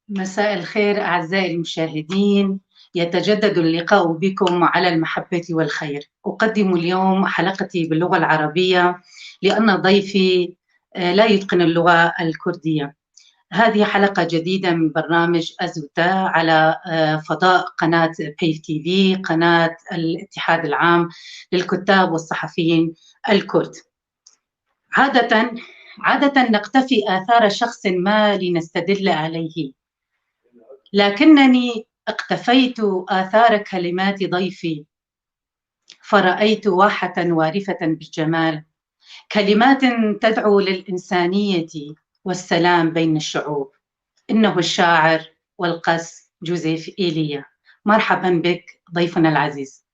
مساء الخير أعزائي المشاهدين، يتجدد اللقاء بكم على المحبة والخير. أقدم اليوم حلقتي باللغة العربية لأن ضيفي لا يتقن اللغة الكردية. هذه حلقة جديدة من برنامج أزوتا على فضاء قناة بيف تي في، قناة الاتحاد العام للكتاب والصحفيين الكرد. عادة نقتفي آثار شخص ما لنستدل عليه، لكنني اقتفيت آثار كلمات ضيفي فرأيت واحة وارفة بالجمال، كلمات تدعو للإنسانية والسلام بين الشعوب. إنه الشاعر والقس جوزيف إيليا. مرحبا بك ضيفنا العزيز.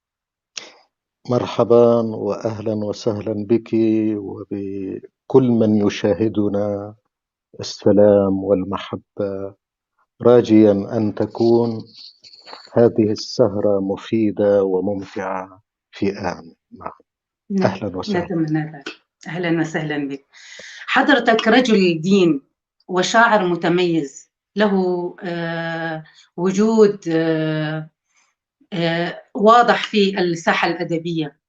مرحبا وأهلا وسهلا بك وبكل من يشاهدنا. السلام والمحبة، راجيا أن تكون هذه السهرة مفيدة وممتعة في آن. نعم. أهلا وسهلا. نتمنى ذلك. أهلا وسهلا بك. حضرتك رجل دين وشاعر متميز، له وجود واضح في الساحة الأدبية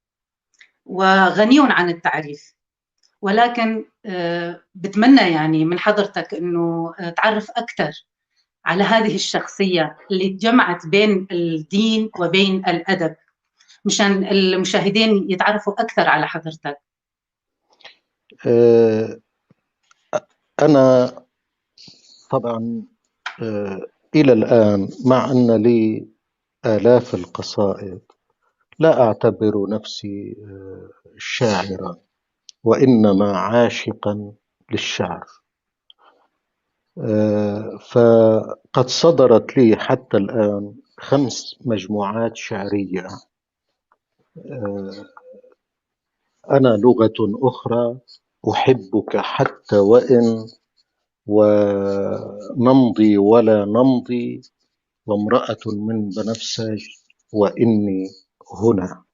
وغني عن التعريف، ولكن بتمنى يعني من حضرتك أنه تعرف أكثر على هذه الشخصية اللي جمعت بين الدين وبين الأدب، مشان المشاهدين يتعرفوا أكثر على حضرتك. أنا طبعا إلى الآن مع أن لي آلاف القصائد لا أعتبر نفسي شاعرا، وإنما عاشقا للشعر. فقد صدرت لي حتى الآن 5 مجموعات شعرية. أنا لغة أخرى، أحبك حتى وإن، ونمضي ولا نمضي، وامرأة من بنفسج، وإني هنا.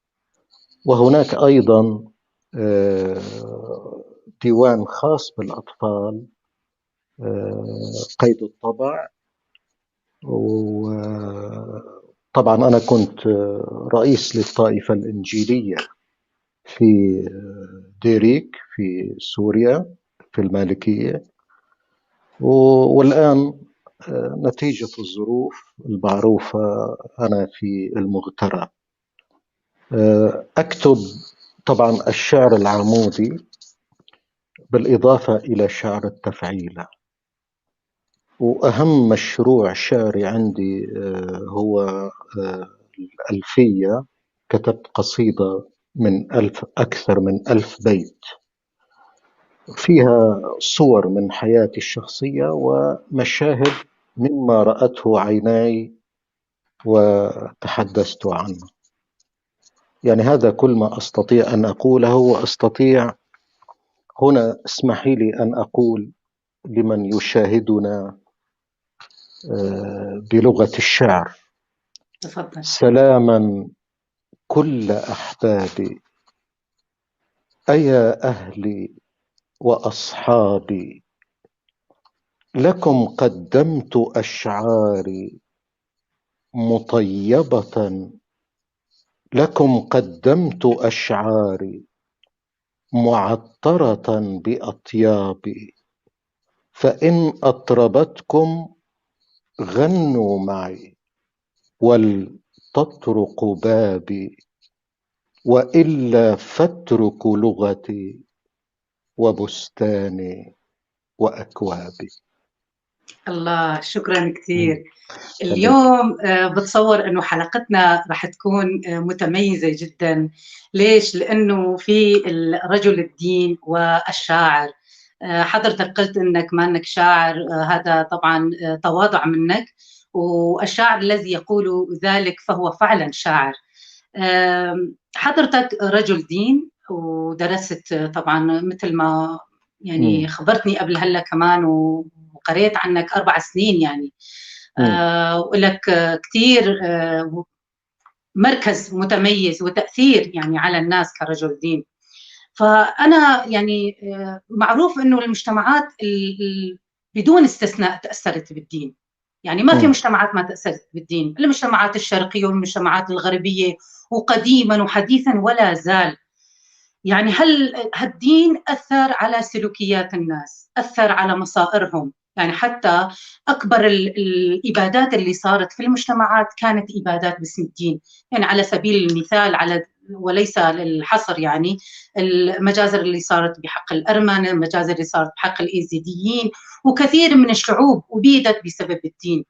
وهناك أيضا ديوان خاص بالأطفال قيد الطبع. وطبعا أنا كنت رئيس للطائفة الإنجيلية في ديريك في سوريا، في المالكية، والآن نتيجة الظروف المعروفة أنا في المغترب. أكتب طبعا الشعر العمودي بالإضافة إلى شعر التفعيلة، وأهم مشروع شعري عندي هو الألفية. كتبت قصيدة من أكثر من 1000 بيت، فيها صور من حياتي الشخصية ومشاهد مما رأته عيناي وتحدثت عنه. يعني هذا كل ما أستطيع أن أقوله، وأستطيع هنا اسمحي لي أن أقول لمن يشاهدنا بلغة الشعر. تفضل. سلاما كل أحبابي، أيا أهلي وأصحابي، لكم قدمت أشعاري مطيبة، لكم قدمت أشعاري معطرة بأطيابي، فإن أطربتكم غنوا معي ولتطرق بابي، وإلا فاتركوا لغتي وبستاني وأكوابي. الله، شكرا كثير. اليوم بتصور أنه حلقتنا رح تكون متميزة جدا. ليش؟ لأنه في رجل الدين والشاعر. حضرتك قلت أنك ما أنك شاعر، هذا طبعا تواضع منك، والشاعر الذي يقول ذلك فهو فعلا شاعر. حضرتك رجل دين ودرست طبعا مثل ما يعني خبرتني قبل هلا كمان، وقريت عنك 4 سنين يعني، ولك كثير مركز متميز وتأثير يعني على الناس كرجل دين. فأنا يعني معروف إنه المجتمعات بدون استثناء تأثرت بالدين، يعني ما في مجتمعات ما تأثرت بالدين، المجتمعات الشرقية والمجتمعات الغربية وقديما وحديثا ولا زال. يعني هل هالدين أثر على سلوكيات الناس، أثر على مصائرهم؟ يعني حتى أكبر الإبادات اللي صارت في المجتمعات كانت إبادات باسم الدين. يعني على سبيل المثال، على وليس للحصر، يعني المجازر اللي صارت بحق الأرمن، المجازر اللي صارت بحق الإيزيديين، وكثير من الشعوب أبيدت بسبب الدين.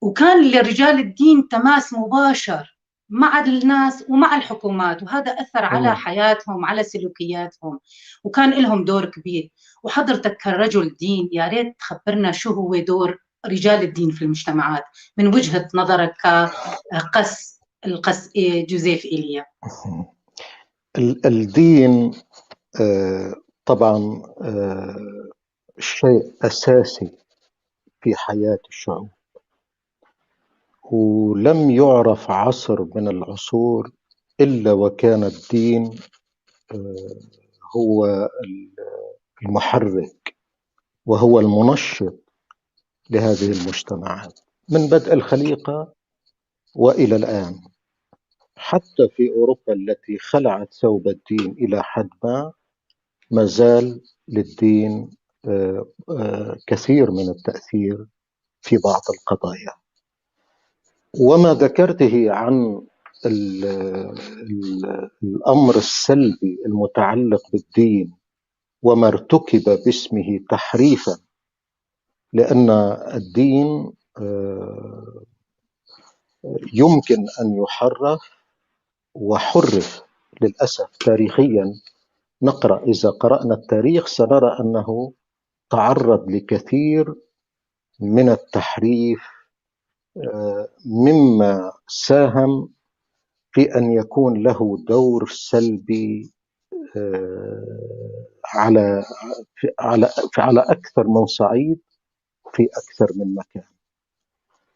وكان لرجال الدين تماس مباشر مع الناس ومع الحكومات، وهذا أثر على حياتهم، على سلوكياتهم، وكان لهم دور كبير. وحضرتك كرجل دين يا ريت تخبرنا شو هو دور رجال الدين في المجتمعات من وجهة نظرك كقس القس جوزيف إيليا. الدين طبعا شيء أساسي في حياة الشعوب، ولم يعرف عصر من العصور إلا وكان الدين هو المحرك وهو المنشط لهذه المجتمعات من بدء الخليقة وإلى الآن. حتى في أوروبا التي خلعت ثوب الدين إلى حد ما، ما زال للدين كثير من التأثير في بعض القضايا. وما ذكرته عن الأمر السلبي المتعلق بالدين وما ارتكب باسمه تحريفا، لأن الدين يمكن أن يحرف، وحرف للأسف تاريخيا. نقرأ، إذا قرأنا التاريخ سنرى أنه تعرض لكثير من التحريف، مما ساهم في أن يكون له دور سلبي على على أكثر من صعيد في أكثر من مكان.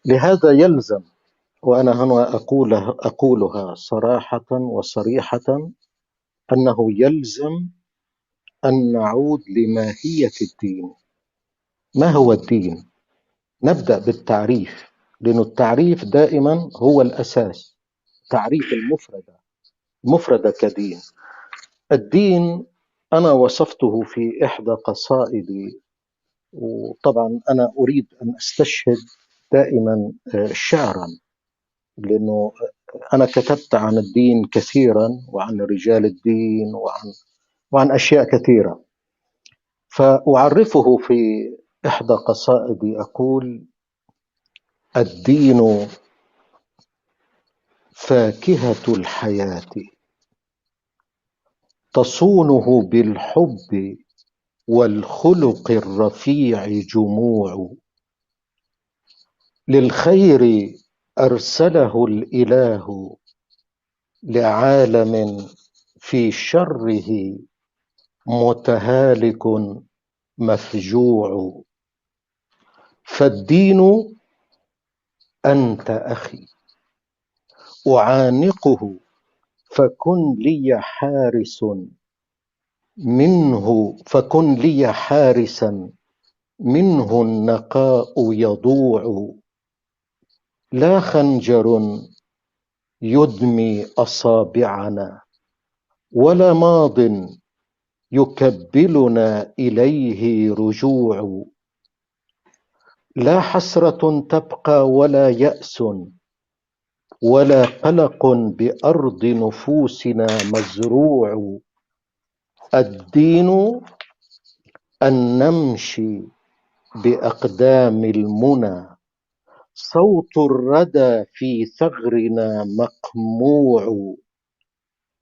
لهذا يلزم، وأنا هنا أقولها صراحة وصريحة، أنه يلزم أن نعود لماهية الدين. ما هو الدين؟ نبدأ بالتعريف، لأن التعريف دائما هو الأساس، تعريف المفردة، مفردة كدين. الدين أنا وصفته في إحدى قصائدي، وطبعا أنا أريد أن أستشهد دائما شعرا، لأنه أنا كتبت عن الدين كثيرا وعن رجال الدين وعن أشياء كثيرة، فأعرفه في إحدى قصائدي أقول: الدين فاكهة الحياة تصونه بالحب والخلق الرفيع جموع، للخير أرسله الإله لعالم في شره متهالك مفجوع، فالدين أنت أخي أعانقه فكن لي حارس منه، فكن لي حارسا منه النقاء يضوع، لا خنجر يدمي أصابعنا ولا ماض يكبلنا إليه رجوع، لا حسرة تبقى ولا يأس ولا قلق بأرض نفوسنا مزروع، الدين أن نمشي بأقدام المنى، صوت الردى في ثغرنا مقموع،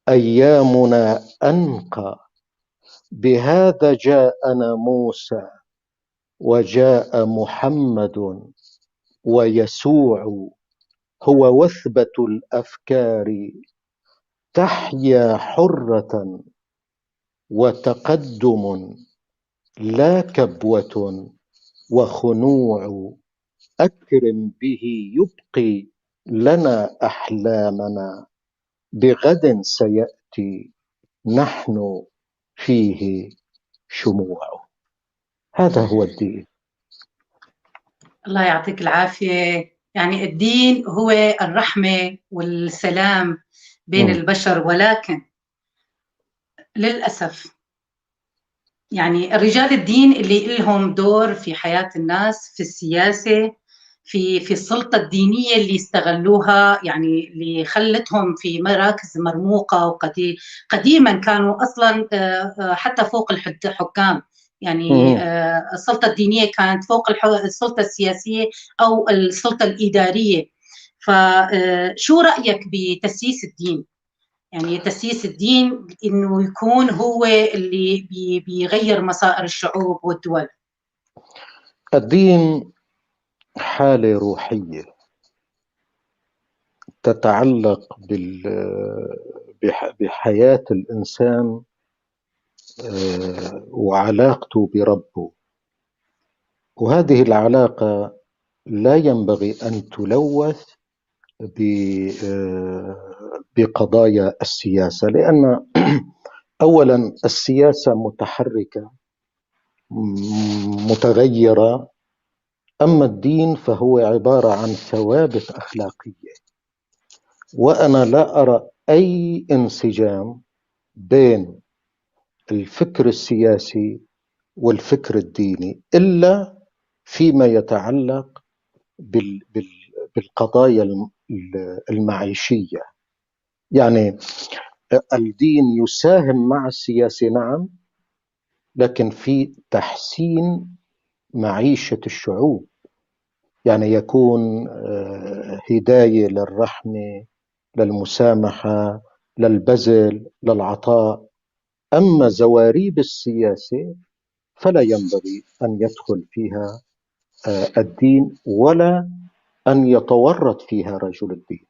أيامنا أنقى بهذا جاءنا موسى وجاء محمد ويسوع، هو وثبة الأفكار تحيا حرة وتقدم لا كبوة وخنوع، أكرم به يبقي لنا أحلامنا بغد سيأتي نحن فيه شموع. هذا هو الدين. الله يعطيك العافية. يعني الدين هو الرحمة والسلام بين البشر، ولكن للأسف يعني رجال الدين اللي لهم دور في حياة الناس، في السياسة، في السلطة الدينية اللي استغلوها، يعني اللي خلتهم في مراكز مرموقة، وقديما كانوا أصلا حتى فوق الحكام، يعني السلطة الدينية كانت فوق السلطة السياسية أو السلطة الإدارية. فشو رأيك بتسييس الدين؟ يعني تسييس الدين إنه يكون هو اللي بيغير مصائر الشعوب والدول. الدين حالة روحية تتعلق بحياة الإنسان وعلاقته بربه، وهذه العلاقة لا ينبغي أن تلوث بقضايا السياسة، لأن أولا السياسة متحركة متغيرة، أما الدين فهو عبارة عن ثوابت أخلاقية، وأنا لا أرى أي انسجام بين الفكر السياسي والفكر الديني إلا فيما يتعلق بالقضايا المعيشية. يعني الدين يساهم مع السياسة نعم، لكن في تحسين معيشة الشعوب، يعني يكون هداية للرحمة، للمسامحة، للبذل، للعطاء. أما زواريب السياسة فلا ينبغي أن يدخل فيها الدين ولا أن يتورط فيها رجل الدين.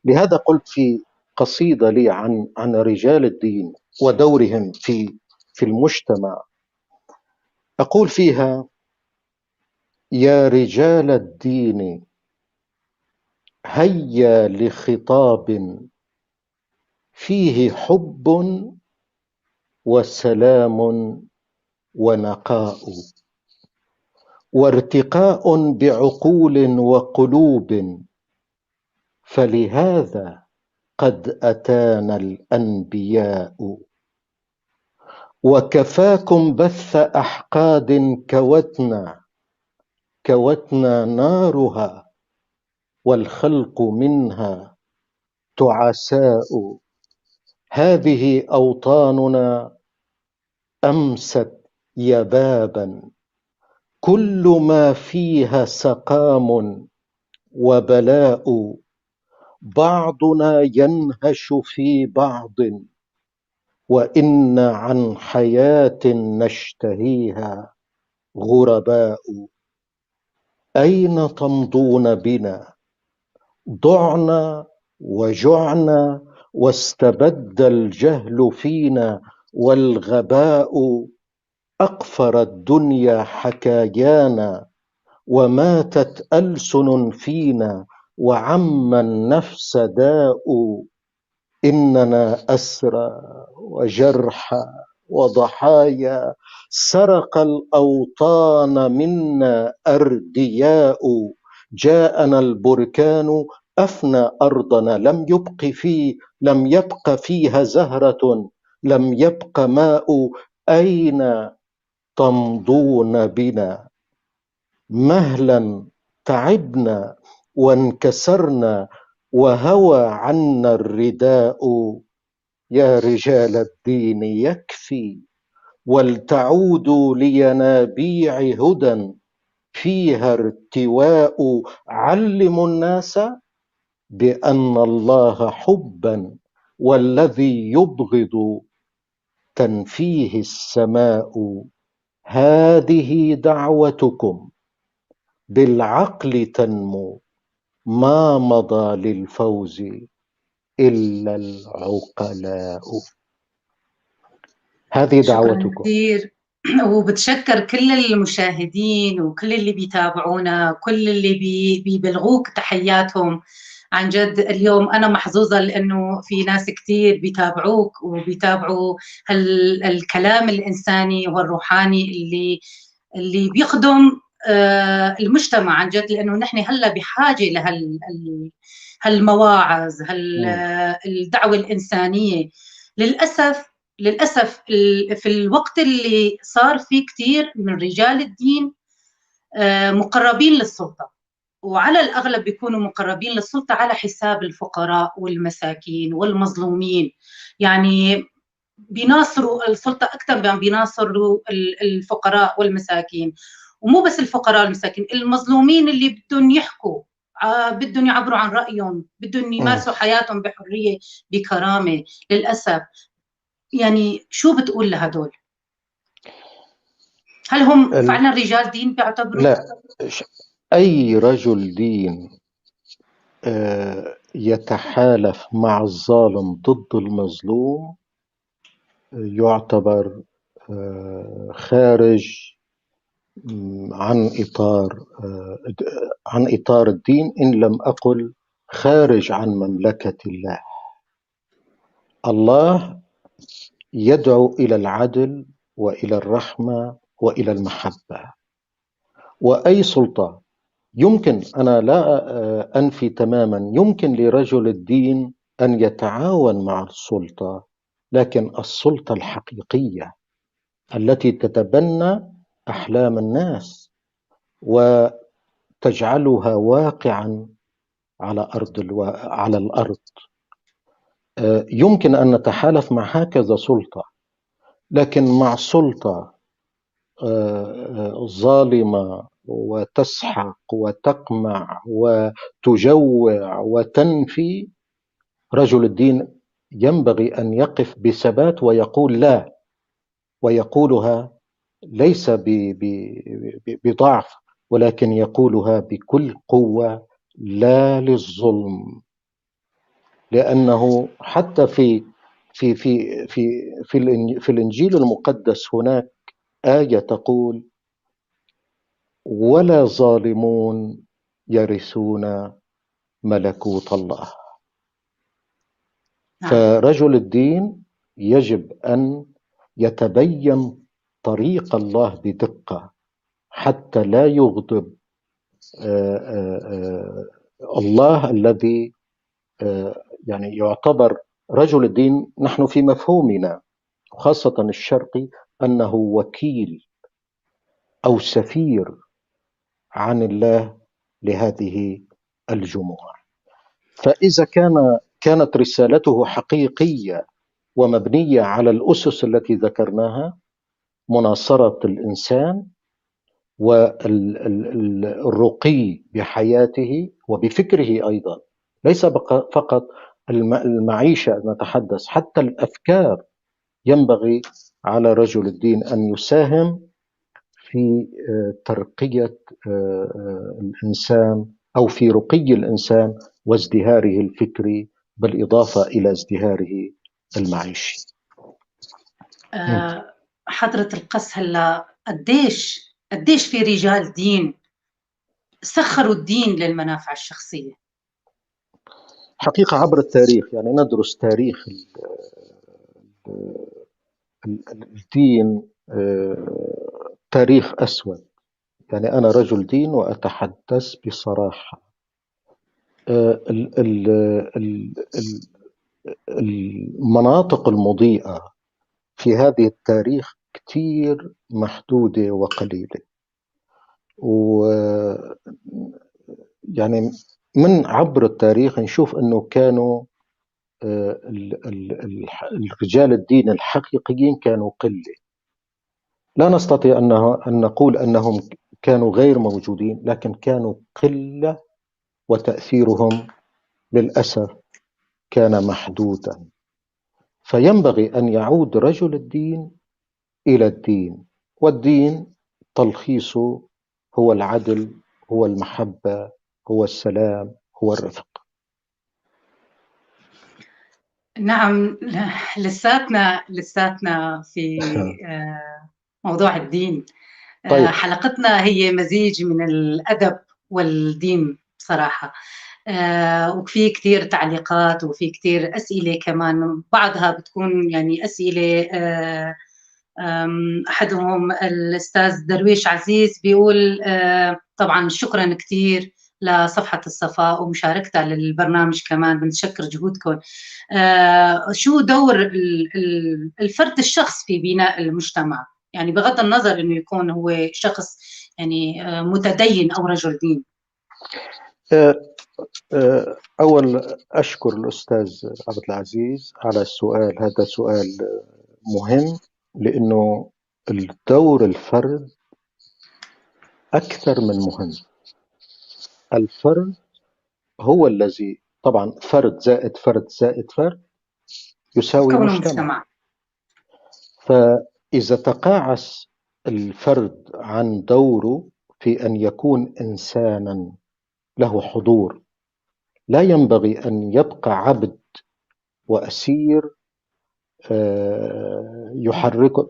لهذا قلت في قصيدة لي عن رجال الدين ودورهم في المجتمع، أقول فيها: يا رجال الدين هيا لخطاب فيه حب وسلام ونقاء، وارتقاء بعقول وقلوب، فلهذا قد أتانا الأنبياء. وكفاكم بث أحقاد كوتنا نارها والخلق منها تعساء. هذه أوطاننا أمست يبابا، كل ما فيها سقام وبلاء. بعضنا ينهش في بعض، وإن عن حياة نشتهيها غرباء. أين تمضون بنا؟ ضعنا وجعنا، واستبد الجهل فينا والغباء. أقفر الدنيا حكايانا، وماتت ألسن فينا، وعم النفس داء. إننا أسرى وجرحى وضحايا، سرق الأوطان منا أردياء. جاءنا البركان أفنى أرضنا، لم يبق فيها زهرة، لم يبق ماء. أين تمضون بنا؟ مهلا تعبنا وانكسرنا، وهوى عنا الرداء. يا رجال الدين يكفي، ولتعودوا لينابيع هدى فيها ارتواء. علموا الناس بأن الله حبا، والذي يبغض تنفيه السماء. هذه دعوتكم بالعقل تنمو، ما مضى للفوز إلا العقلاء. هذه دعوتكم. شكرا كثير، وبتشكر كل المشاهدين وكل اللي بيتابعونا، كل اللي بيبلغوك تحياتهم. عن جد اليوم أنا محظوظة لأنه في ناس كثير بيتابعوك وبيتابعوا الكلام الإنساني والروحاني اللي بيخدم المجتمع عن جد، لأنه نحن هلا بحاجة لهالمواعظ، الدعوة الإنسانية. للأسف في الوقت اللي صار فيه كثير من رجال الدين مقربين للسلطة، وعلى الأغلب بيكونوا مقربين للسلطة على حساب الفقراء والمساكين والمظلومين. يعني بيناصروا السلطة أكثر من بيناصروا الفقراء والمساكين. ومو بس الفقراء والمساكين، المظلومين اللي بدهم يحكوا، بدهم يعبروا عن رأيهم، بدهم يمارسوا حياتهم بحرية بكرامة. للأسف يعني شو بتقول لهدول؟ هل هم فعلا رجال دين بيعتبروا؟ لا، أي رجل دين يتحالف مع الظالم ضد المظلوم يعتبر خارج عن إطار الدين، إن لم أقل خارج عن مملكة الله. الله يدعو إلى العدل وإلى الرحمة وإلى المحبة. وأي سلطة يمكن، أنا لا أنفي تماما، يمكن لرجل الدين أن يتعاون مع السلطة، لكن السلطة الحقيقية التي تتبنى أحلام الناس وتجعلها واقعا على على الأرض. يمكن أن نتحالف مع هكذا سلطة، لكن مع سلطة ظالمة وتسحق وتقمع وتجوع وتنفي، رجل الدين ينبغي أن يقف بثبات ويقول لا، ويقولها ليس بضعف، ولكن يقولها بكل قوة، لا للظلم. لأنه حتى في في في في في, في الإنجيل المقدس هناك آية تقول: ولا ظالمون يرثون ملكوت الله. فرجل الدين يجب أن يتبين طريق الله بدقة حتى لا يغضب الله الذي يعني يعتبر رجل الدين. نحن في مفهومنا خاصة الشرقي، أنه وكيل أو سفير عن الله لهذه الجموع. فإذا كانت رسالته حقيقية ومبنية على الأسس التي ذكرناها، مناصرة الإنسان والرقي بحياته وبفكره أيضا، ليس فقط المعيشة نتحدث، حتى الأفكار ينبغي على رجل الدين أن يساهم في ترقية الإنسان أو في رقي الإنسان وازدهاره الفكري، بالإضافة إلى ازدهاره المعيشي. حضرة القس، هلا قديش في رجال دين سخروا الدين للمنافع الشخصية؟ حقيقة عبر التاريخ، يعني ندرس تاريخ الدين، تاريخ أسود. يعني أنا رجل دين وأتحدث بصراحة. المناطق المضيئة في هذه التاريخ كتير محدودة وقليلة، و يعني من عبر التاريخ نشوف أنه كانوا الرجال الدين الحقيقيين كانوا قلة. لا نستطيع أن نقول أنهم كانوا غير موجودين، لكن كانوا قلة وتأثيرهم للأسف كان محدودا. فينبغي أن يعود رجل الدين إلى الدين، والدين تلخيصه هو العدل، هو المحبة، هو السلام، هو الرفق. نعم، لساتنا في موضوع الدين. طيب. حلقتنا هي مزيج من الأدب والدين بصراحة، وفي كتير تعليقات وفي كتير أسئلة كمان، بعضها بتكون يعني أسئلة. أحدهم الأستاذ درويش عزيز بيقول، طبعا شكرا كتير لصفحة الصفاء ومشاركتها للبرنامج، كمان بنشكر جهودكم. شو دور الفرد الشخص في بناء المجتمع؟ يعني بغض النظر إنه يكون هو شخص يعني متدين أو رجل دين. أول أشكر الأستاذ عبد العزيز على السؤال، هذا سؤال مهم، لأنه الدور الفرد أكثر من مهم. الفرد هو الذي طبعا فرد زائد فرد زائد فرد يساوي كونه مجتمع. مجتمع. فإذا تقاعس الفرد عن دوره في أن يكون إنسانا له حضور، لا ينبغي أن يبقى عبد وأسير،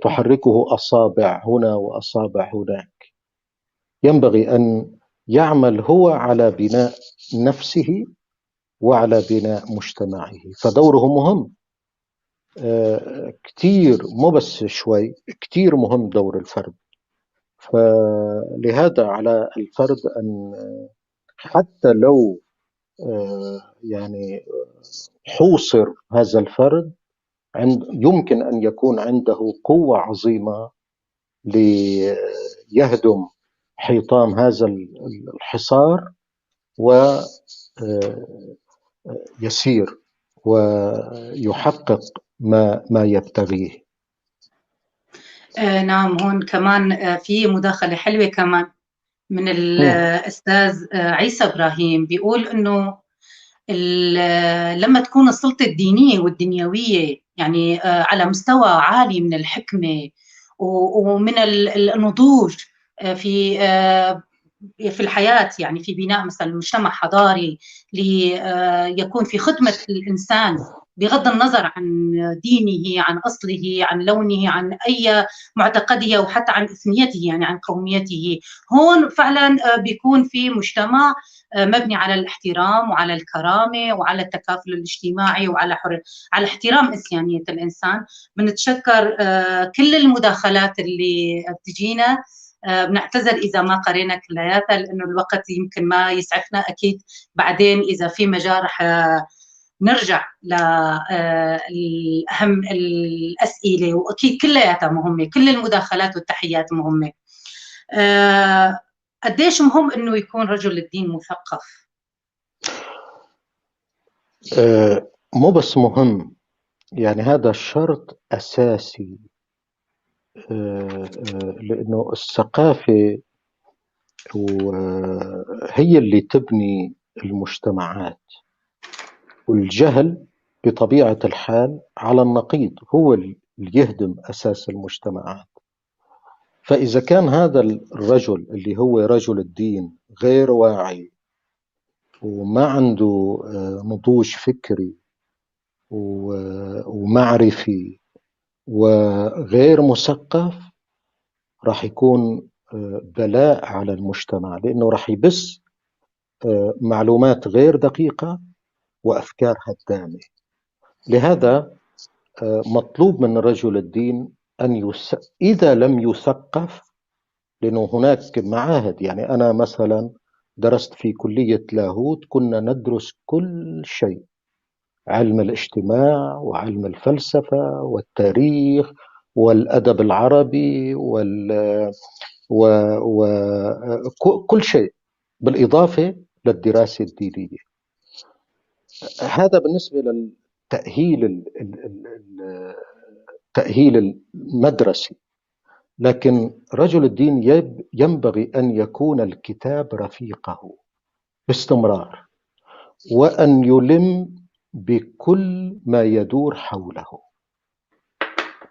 تحركه أصابع هنا وأصابع هناك. ينبغي أن يعمل هو على بناء نفسه وعلى بناء مجتمعه، فدوره مهم. كتير، مو بس شوي، كتير مهم دور الفرد. فلهذا على الفرد أن حتى لو حوصر هذا الفرد، يمكن أن يكون عنده قوة عظيمة ليهدم حيطان هذا الحصار يسير ويحقق ما يبتغيه. نعم، هون كمان في مداخلة حلوة كمان من الأستاذ عيسى إبراهيم، بيقول إنه لما تكون السلطة الدينية والدنيوية على مستوى عالي من الحكمة ومن النضوج في الحياة، في بناء مثلا مجتمع حضاري ليكون في خدمة الإنسان بغض النظر عن دينه، عن أصله، عن لونه، عن أي معتقده، وحتى عن إثنيته، يعني عن قوميته. هون فعلا بيكون في مجتمع مبني على الاحترام وعلى الكرامة وعلى التكافل الاجتماعي وعلى على احترام إنسانية الإنسان. بنتشكر كل المداخلات اللي بتجينا، بنعتذر إذا ما قرينا كلياتها لأنه الوقت يمكن ما يسعفنا، أكيد بعدين إذا في مجال رح نرجع لأهم الأسئلة، وأكيد كلياتها مهمة، كل المداخلات والتحيات مهمة. قديش مهم إنه يكون رجل الدين مثقف؟ مو بس مهم، يعني هذا شرط أساسي، لأنه الثقافة هي اللي تبني المجتمعات، والجهل بطبيعة الحال على النقيض هو اللي يهدم أساس المجتمعات. فإذا كان هذا الرجل اللي هو رجل الدين غير واعي وما عنده نضوج فكري ومعرفي وغير مثقف، راح يكون بلاء على المجتمع، لأنه راح يبث معلومات غير دقيقة وأفكار هدامة. لهذا مطلوب من رجل الدين أن إذا لم يثقف، لأنه هناك معاهد، يعني أنا مثلا درست في كلية لاهوت، كنا ندرس كل شيء، علم الاجتماع وعلم الفلسفة والتاريخ والأدب العربي كل شيء، بالإضافة للدراسة الدينية. هذا بالنسبة للتأهيل التأهيل المدرسي. لكن رجل الدين ينبغي أن يكون الكتاب رفيقه باستمرار، وأن يلم بكل ما يدور حوله،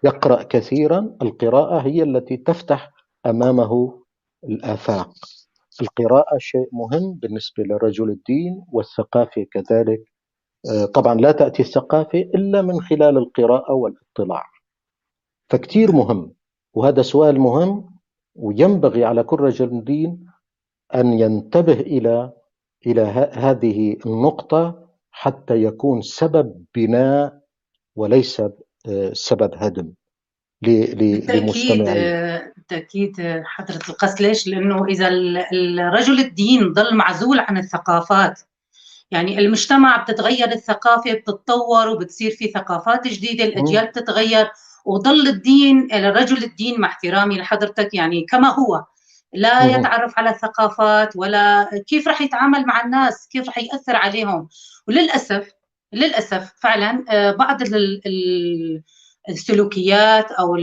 يقرأ كثيرا. القراءة هي التي تفتح أمامه الآفاق. القراءة شيء مهم بالنسبة لرجل الدين، والثقافة كذلك. طبعا لا تأتي الثقافة إلا من خلال القراءة والاطلاع، فكتير مهم، وهذا سؤال مهم، وينبغي على كل رجل دين أن ينتبه إلى هذه النقطة حتى يكون سبب بناء وليس سبب هدم لمجتمعين. بالتأكيد حضرة القس. ليش؟ لأنه إذا الرجل الدين ضل معزول عن الثقافات، يعني المجتمع بتتغير الثقافة، بتتطور وبتصير في ثقافات جديدة، الأجيال بتتغير، وضل الدين الرجل الدين مع احترامي لحضرتك يعني كما هو، لا يتعرف على الثقافات ولا كيف رح يتعامل مع الناس، كيف رح يأثر عليهم. وللأسف للأسف فعلا بعض السلوكيات أو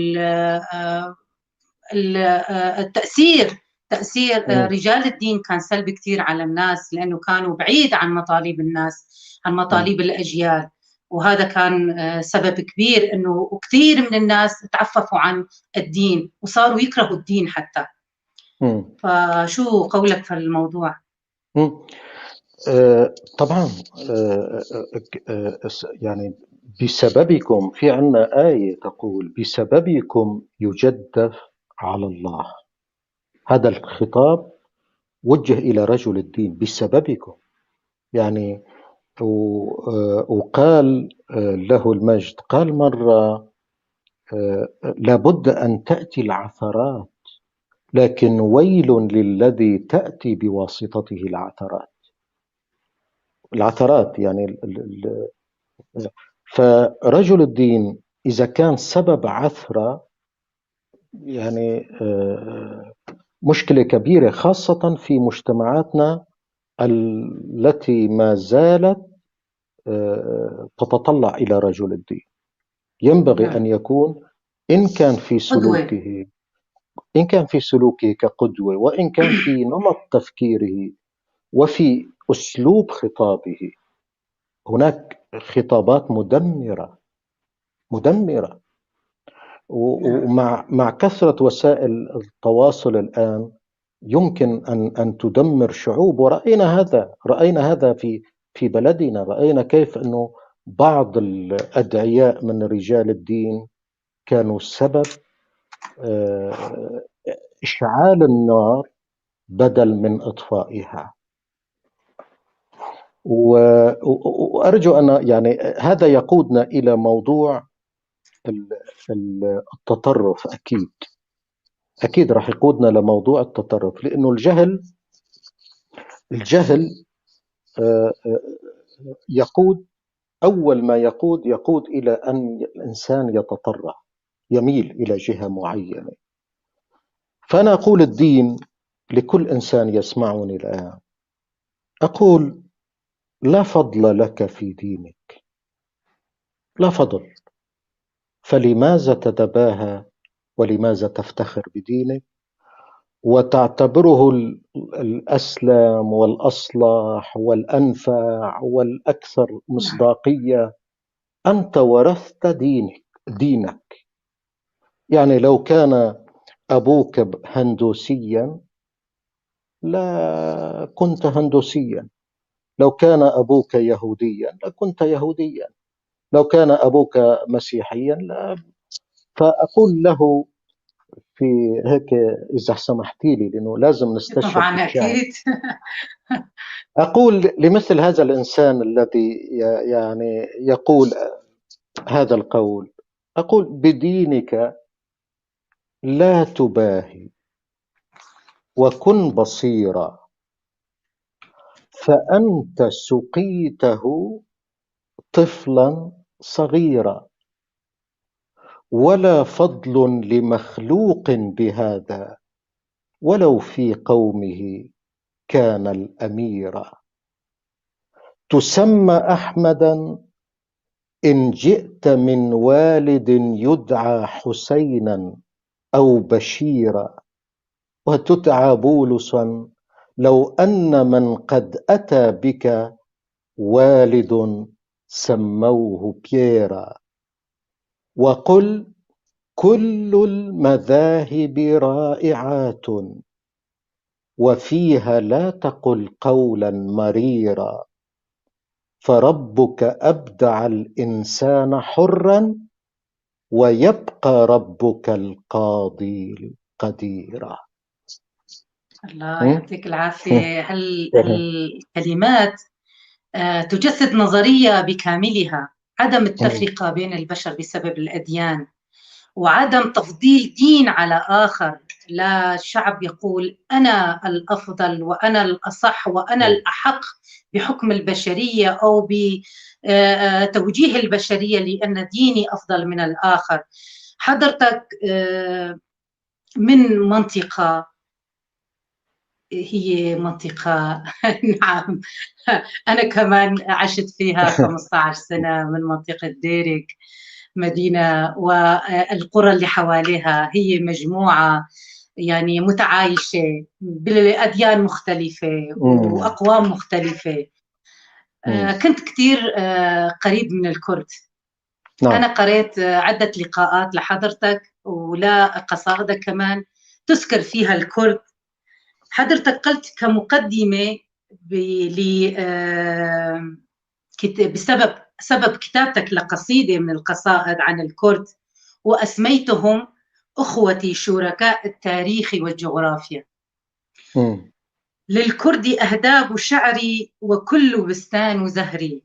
التأثير، تأثير رجال الدين كان سلبي كثير على الناس، لأنه كانوا بعيد عن مطالب الناس، عن مطالب الأجيال، وهذا كان سبب كبير إنه كثير من الناس تعففوا عن الدين وصاروا يكرهوا الدين حتى. فشو قولك في الموضوع؟ طبعا يعني بسببكم، في عنا آية تقول بسببكم يجدف على الله. هذا الخطاب وجه إلى رجل الدين، بسببكم يعني. وقال له المجد، قال مرة لابد أن تأتي العثرات، لكن ويل للذي تأتي بواسطته العثرات. العثرات يعني فرجل الدين إذا كان سبب عثرة يعني مشكلة كبيرة، خاصة في مجتمعاتنا التي ما زالت تتطلع إلى رجل الدين. ينبغي أن يكون إن كان في سلوكه، إن كان في سلوكه كقدوة، وإن كان في نمط تفكيره وفي أسلوب خطابه. هناك خطابات مدمرة مدمرة، ومع كثرة وسائل التواصل الآن يمكن أن تدمر شعوب. ورأينا هذا، رأينا هذا في بلدنا، رأينا كيف أنه بعض الأدعياء من رجال الدين كانوا سبب إشعال النار بدل من إطفائها. وأرجو أن يعني هذا يقودنا إلى موضوع التطرف. أكيد أكيد راح يقودنا لموضوع التطرف، لأنه الجهل يقود أول ما يقود إلى أن الإنسان يتطرع، يميل إلى جهة معينة. فأنا أقول الدين لكل إنسان يسمعني الآن، أقول لا فضل لك في دينك، لا فضل، فلماذا تتباهى ولماذا تفتخر بدينك وتعتبره الأسلم والأصلح والأنفع والأكثر مصداقية؟ أنت ورثت دينك. يعني لو كان أبوك هندوسيا لا كنت هندوسيا، لو كان أبوك يهوديا لكنت يهوديا، لو كان أبوك مسيحيا لا. فأقول له في هيك إذا سمحتي لي، لأنه لازم نستشهد طبعاً بالشعر. أكيد. أقول لمثل هذا الإنسان الذي يقول هذا القول، أقول بدينك لا تباهي وكن بصيرا، فأنت سقيته طفلا صغيرا، ولا فضل لمخلوق بهذا ولو في قومه كان الأميرا. تسمى أحمدا إن جئت من والد يدعى حسينا أو بشيرا، وتدعى بولسا لو أن من قد أتى بك والد سموه بيرا. وقل كل المذاهب رائعات وفيها لا تقل قولا مريرا، فربك أبدع الإنسان حرا ويبقى ربك القاضي القدير. الله يعطيك العافية. هالكلمات تجسد نظرية بكاملها، عدم التفرقة بين البشر بسبب الأديان، وعدم تفضيل دين على آخر. لا شعب يقول أنا الأفضل وأنا الأصح وأنا الأحق بحكم البشرية أو بتوجيه البشرية لأن ديني أفضل من الآخر. حضرتك من منطقة هي منطقة نعم أنا كمان عشت فيها 15 سنة، من منطقة ديريك مدينة والقرى اللي حواليها، هي مجموعة متعايشة بالأديان مختلفة وأقوام مختلفة. كنت كتير قريب من الكرد. أنا قريت عدة لقاءات لحضرتك ولا قصائدك كمان تذكر فيها الكرد. حضرتك قلت كمقدمة بسبب كتابتك لقصيدة من القصائد عن الكرد، وأسميتهم أخوتي شركاء التاريخ والجغرافيا. للكرد أهداب شعري وكل بستان زهري،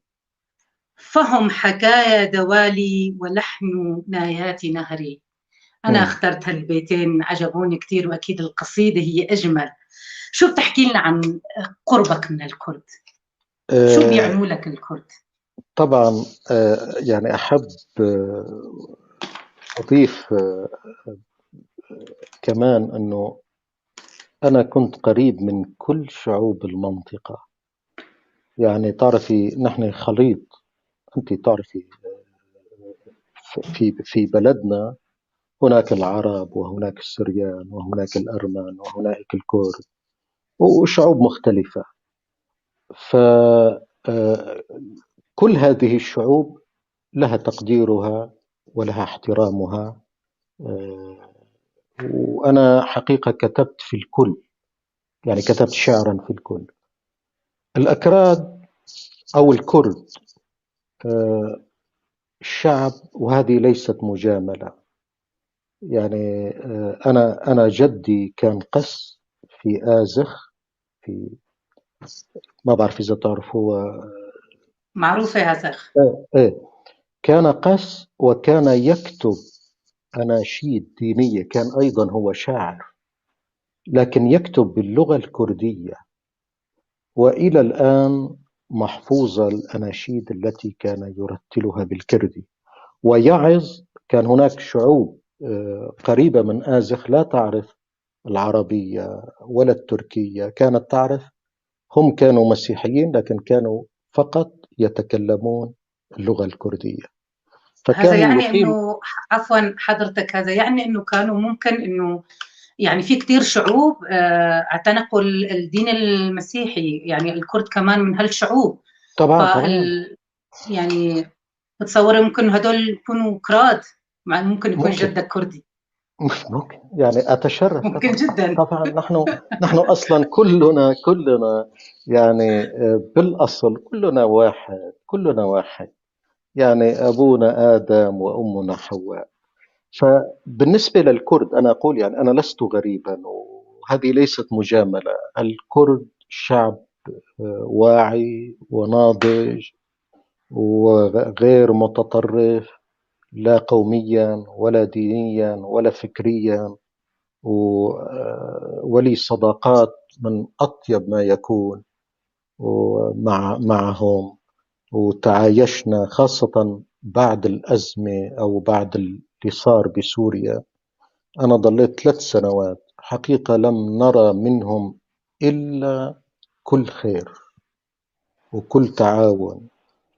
فهم حكايا دوالي ولحن نايات نهري. أنا اخترت هالبيتين، عجبوني كتير، وأكيد القصيدة هي أجمل. شو بتحكي لنا عن قربك من الكرد؟ شو بيعنوا لك الكرد؟ طبعا أحب أضيف كمان أنه أنا كنت قريب من كل شعوب المنطقة. تعرفي نحن خليط، أنت تعرفي في بلدنا هناك العرب وهناك السريان وهناك الأرمن وهناك الكرد وشعوب مختلفة. كل هذه الشعوب لها تقديرها ولها احترامها. وأنا حقيقة كتبت في الكل، كتبت شعرا في الكل. الأكراد أو الكرد شعب، وهذه ليست مجاملة. أنا جدي كان قس في آزخ، في ما بعرف إذا تعرفوها، معروفة آزخ. إيه، كان قس وكان يكتب أناشيد دينية، كان أيضا هو شاعر لكن يكتب باللغة الكردية. وإلى الآن محفوظة الأناشيد التي كان يرتلها بالكردي ويعظ. كان هناك شعوب قريبة من آزخ لا تعرف العربية ولا التركية، كانت تعرف، هم كانوا مسيحيين لكن كانوا فقط يتكلمون اللغة الكردية. فكان هذا يعني إنه، عفوا حضرتك، هذا يعني إنه كانوا ممكن إنه يعني في كثير شعوب اعتنقوا الدين المسيحي، يعني الكرد كمان من هالشعوب. طبعا طبعا. يعني بتصوري ممكن هدول يكونوا كراد، مع ممكن يكون جدك كردي. مش ممكن، يعني أتشرف. ممكن جدا. طبعا نحن أصلا كلنا يعني بالأصل كلنا واحد، كلنا واحد، يعني أبونا آدم وأمنا حواء. فبالنسبة للكرد أنا أقول يعني أنا لست غريبا، وهذه ليست مجاملة. الكرد شعب واعي وناضج وغير متطرف، لا قوميا ولا دينيا ولا فكريا، ولي صداقات من أطيب ما يكون معهم، وتعايشنا خاصة بعد الأزمة أو بعد اللي صار بسوريا. أنا ضليت 3 سنوات حقيقة لم نرى منهم إلا كل خير وكل تعاون،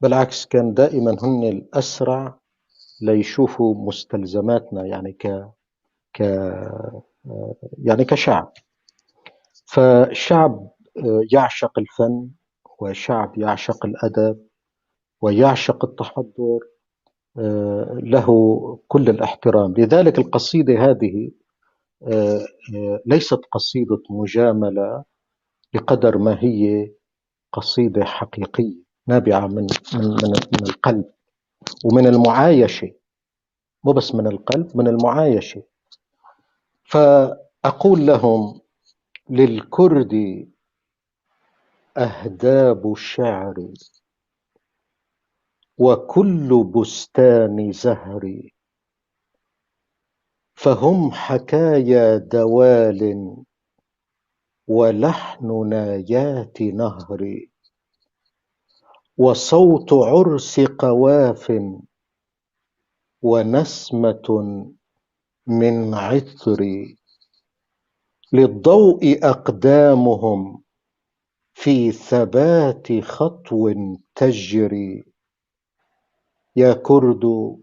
بالعكس كان دائما هن الأسرع ليشوفوا مستلزماتنا يعني ك يعني كشعب. فشعب يعشق الفن، وشعب يعشق الأدب، ويعشق التحضر، له كل الاحترام. لذلك القصيدة هذه ليست قصيدة مجاملة بقدر ما هي قصيدة حقيقية نابعة من من من من القلب ومن المعايشة، مو بس من القلب، من المعايشة. فأقول لهم: للكرد أهداب الشعر وكل بستان زهر، فهم حكايا دوال ولحن نايات نهر، وصوت عرس قواف ونسمة من عطر، للضوء أقدامهم في ثبات خطو تجري. يا كرد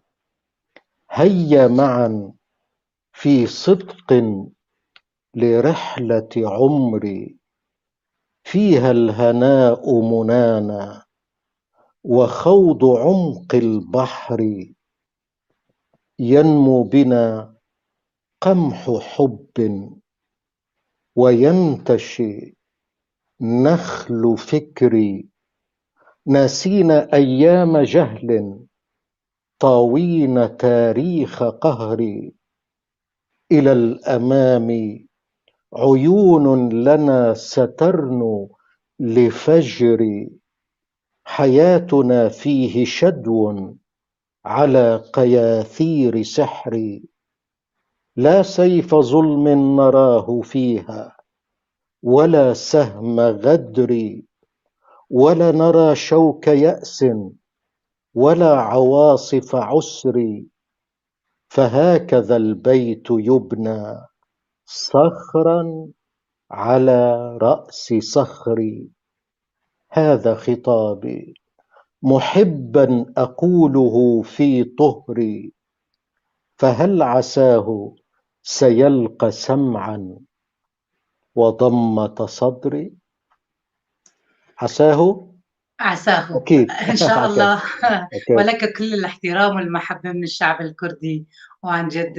هيا معا في صدق لرحلة عمري، فيها الهناء منانا وخوض عمق البحر، ينمو بنا قمح حب وينتشي نخل فكري، ناسينا أيام جهل طاوين تاريخ قهري، إلى الأمام عيون لنا سترنو لفجر، حياتنا فيه شدو على قياثير سحر، لا سيف ظلم نراه فيها ولا سهم غدر، ولا نرى شوك يأس ولا عواصف عسر، فهكذا البيت يبنى صخرا على رأس صخر. هذا خطابي محبا أقوله في طهري، فهل عساه سيلقى سمعا وضمة صدري؟ عساه؟ عساه أكيد. إن شاء الله. ولك كل الاحترام والمحبة من الشعب الكردي، وعن جد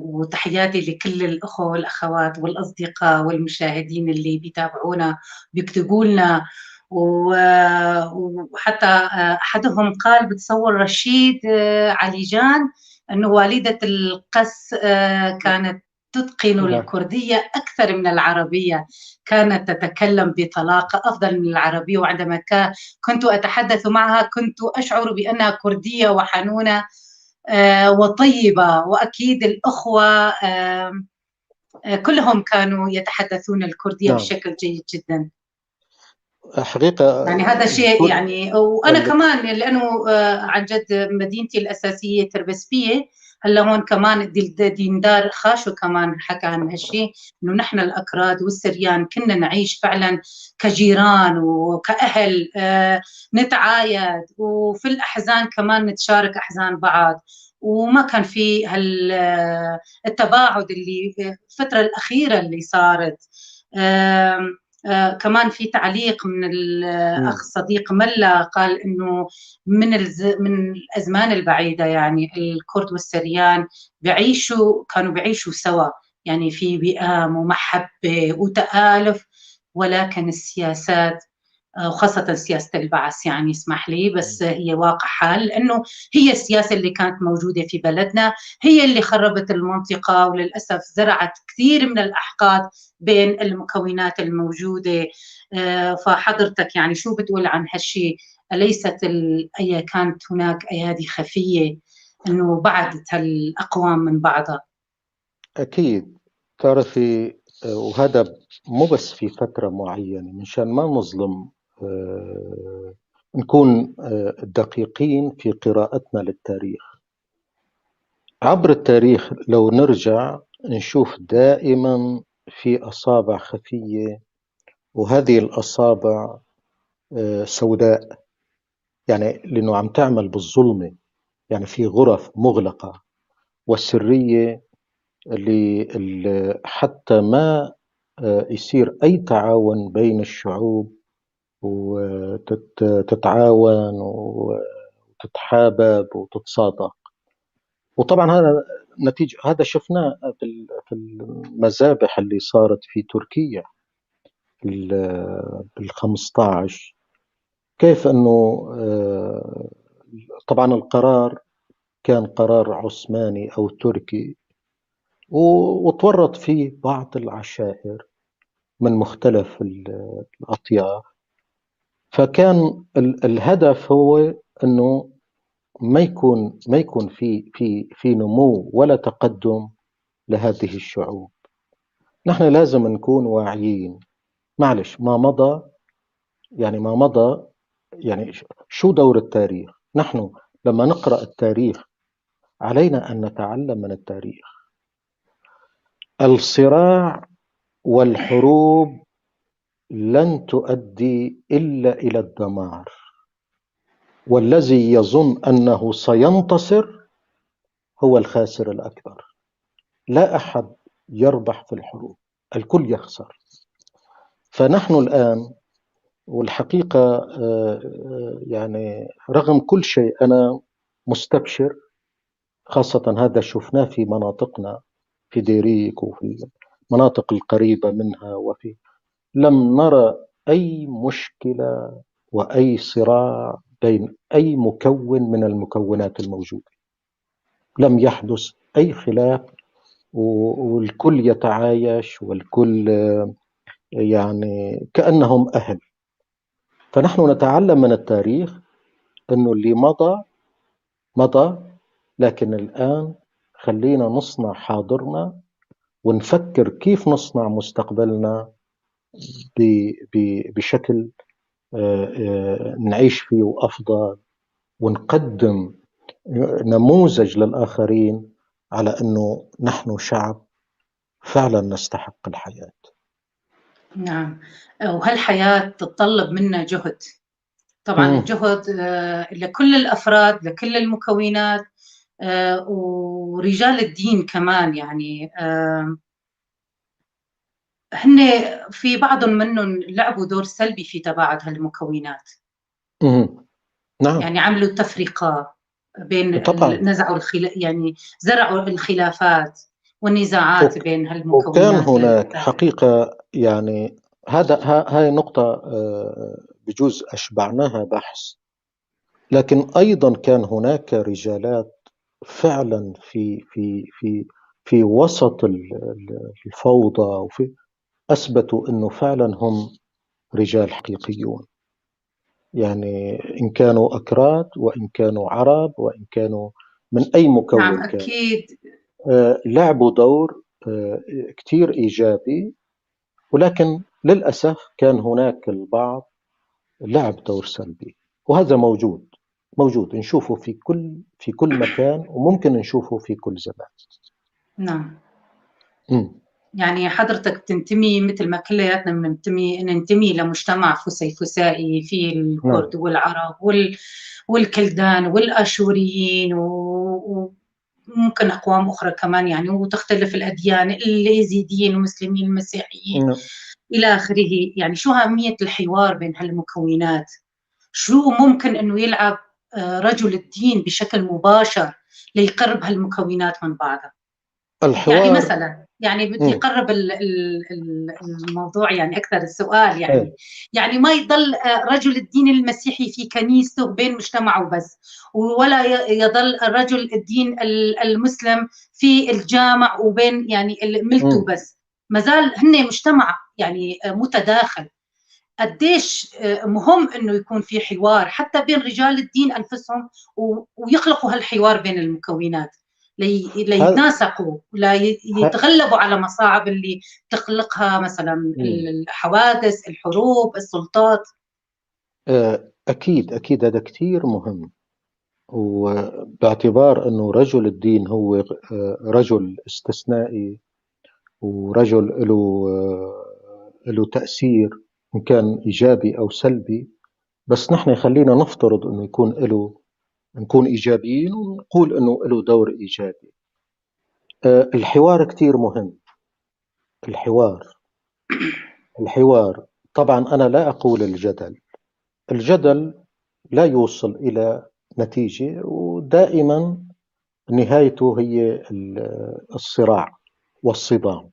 وتحياتي لكل الأخوة والأخوات والأصدقاء والمشاهدين اللي بيتابعونا بيكتبوا لنا، وحتى أحدهم قال بتصور رشيد علي جان أنه والدة القس كانت تتقن الكردية أكثر من العربية، كانت تتكلم بطلاقة أفضل من العربية، وعندما كنت أتحدث معها كنت أشعر بأنها كردية وحنونة وطيبة. وأكيد الأخوة كلهم كانوا يتحدثون الكردية بشكل جيد جدا. حقيقة يعني هذا شيء يعني، وأنا كمان لأنه عن جد مدينتي الأساسية تربسبية، هلا هون كمان ديندار خاشو كمان حكى عن هالشيء، إنه نحن الأكراد والسريان كنا نعيش فعلا كجيران وكأهل، نتعايد، وفي الأحزان كمان نتشارك أحزان بعض، وما كان في هالتباعد اللي الفترة الأخيرة اللي صارت. كمان في تعليق من الأخ صديق ملا، قال إنه من الأزمان البعيدة يعني الكرد والسريان كانوا بيعيشوا سوا، يعني في وئام ومحبة وتآلف، ولكن السياسات وخاصة سياسة البعث، يعني اسمح لي بس هي واقع حال، لأنه هي السياسة اللي كانت موجودة في بلدنا هي اللي خربت المنطقة، وللأسف زرعت كثير من الأحقاد بين المكونات الموجودة. فحضرتك يعني شو بتقول عن هالشيء؟ أليست أي كانت هناك أيادي خفية أنه بعدت هالأقوام من بعضها؟ أكيد. تعرفي، وهذا مو بس في فترة معينة، مشان ما نظلم، نكون دقيقين في قراءتنا للتاريخ. عبر التاريخ لو نرجع نشوف دائما في أصابع خفية، وهذه الأصابع سوداء، يعني لأنه عم تعمل بالظلمة، يعني في غرف مغلقة والسرية اللي حتى ما يصير أي تعاون بين الشعوب وتتعاون وتتحابب وتتصادق. وطبعا هذا نتيجة، هذا شفناه في المذابح اللي صارت في تركيا بال15، كيف أنه طبعا القرار كان قرار عثماني أو تركي، وتورط فيه بعض العشائر من مختلف الأطياف. فكان الهدف هو أنه ما يكون في نمو ولا تقدم لهذه الشعوب. نحن لازم نكون واعيين. معلش، ما مضى يعني ما مضى، يعني شو دور التاريخ؟ نحن لما نقرأ التاريخ علينا أن نتعلم من التاريخ. الصراع والحروب لن تؤدي إلا إلى الدمار، والذي يظن أنه سينتصر هو الخاسر الأكبر. لا أحد يربح في الحروب، الكل يخسر. فنحن الآن والحقيقة يعني رغم كل شيء أنا مستبشر، خاصة هذا شفناه في مناطقنا في ديريك وفي المناطق القريبة منها، وفي لم نرى أي مشكلة وأي صراع بين أي مكون من المكونات الموجودة، لم يحدث أي خلاف، والكل يتعايش والكل يعني كأنهم أهل. فنحن نتعلم من التاريخ أنه اللي مضى مضى، لكن الآن خلينا نصنع حاضرنا ونفكر كيف نصنع مستقبلنا بشكل نعيش فيه وأفضل، ونقدم نموذج للآخرين على أنه نحن شعب فعلا نستحق الحياة. نعم، وهالحياة تتطلب منا جهد، طبعا الجهد لكل الأفراد، لكل المكونات، ورجال الدين كمان. يعني هن في بعض منهم لعبوا دور سلبي في تباعد هالمكونات. نعم. يعني عملوا تفرقة بين، طبعا نزعوا يعني زرعوا الخلافات والنزاعات بين هالمكونات. وكان هناك حقيقة، يعني هذا هاي نقطة بجوز أشبعناها بحث، لكن أيضا كان هناك رجالات فعلا في في في في وسط الفوضى، وفي أثبتوا أنه فعلا هم رجال حقيقيون، يعني إن كانوا أكراد وإن كانوا عرب وإن كانوا من أي مكون. نعم كان. أكيد. لعبوا دور كتير إيجابي، ولكن للأسف كان هناك البعض لعب دور سلبي، وهذا موجود نشوفه في كل مكان، وممكن نشوفه في كل زمان. نعم. يعني حضرتك تنتمي مثل ما كلياتنا ننتمي لمجتمع فسيفسائي فيه الكرد والعرب والكلدان والآشوريين وممكن أقوام أخرى كمان، يعني وتختلف الأديان، اليزيديين والمسلمين المسيحيين إلى آخره. يعني شو أهمية الحوار بين هالمكونات؟ شو ممكن أنه يلعب رجل الدين بشكل مباشر ليقرب هالمكونات من بعضها؟ الحوار يعني مثلا، يعني بدي اقرب الموضوع يعني اكثر السؤال، يعني يعني ما يضل رجل الدين المسيحي في كنيسته بين مجتمعه بس، ولا يضل رجل الدين المسلم في الجامع وبين يعني ملته بس، مازال هن مجتمع يعني متداخل. قديش مهم انه يكون في حوار حتى بين رجال الدين انفسهم، ويخلقوا هالحوار بين المكونات ليتناسقوا، لا يتغلبوا على مصاعب اللي تخلقها مثلا الحوادث، الحروب، السلطات. أكيد أكيد هذا كثير مهم، وباعتبار أنه رجل الدين هو رجل استثنائي ورجل له تأثير إن كان إيجابي أو سلبي، بس نحن خلينا نفترض أنه يكون له، نكون إيجابيين ونقول أنه له دور إيجابي. الحوار كتير مهم. الحوار طبعا أنا لا أقول الجدل، الجدل لا يوصل إلى نتيجة، ودائما نهايته هي الصراع والصدام.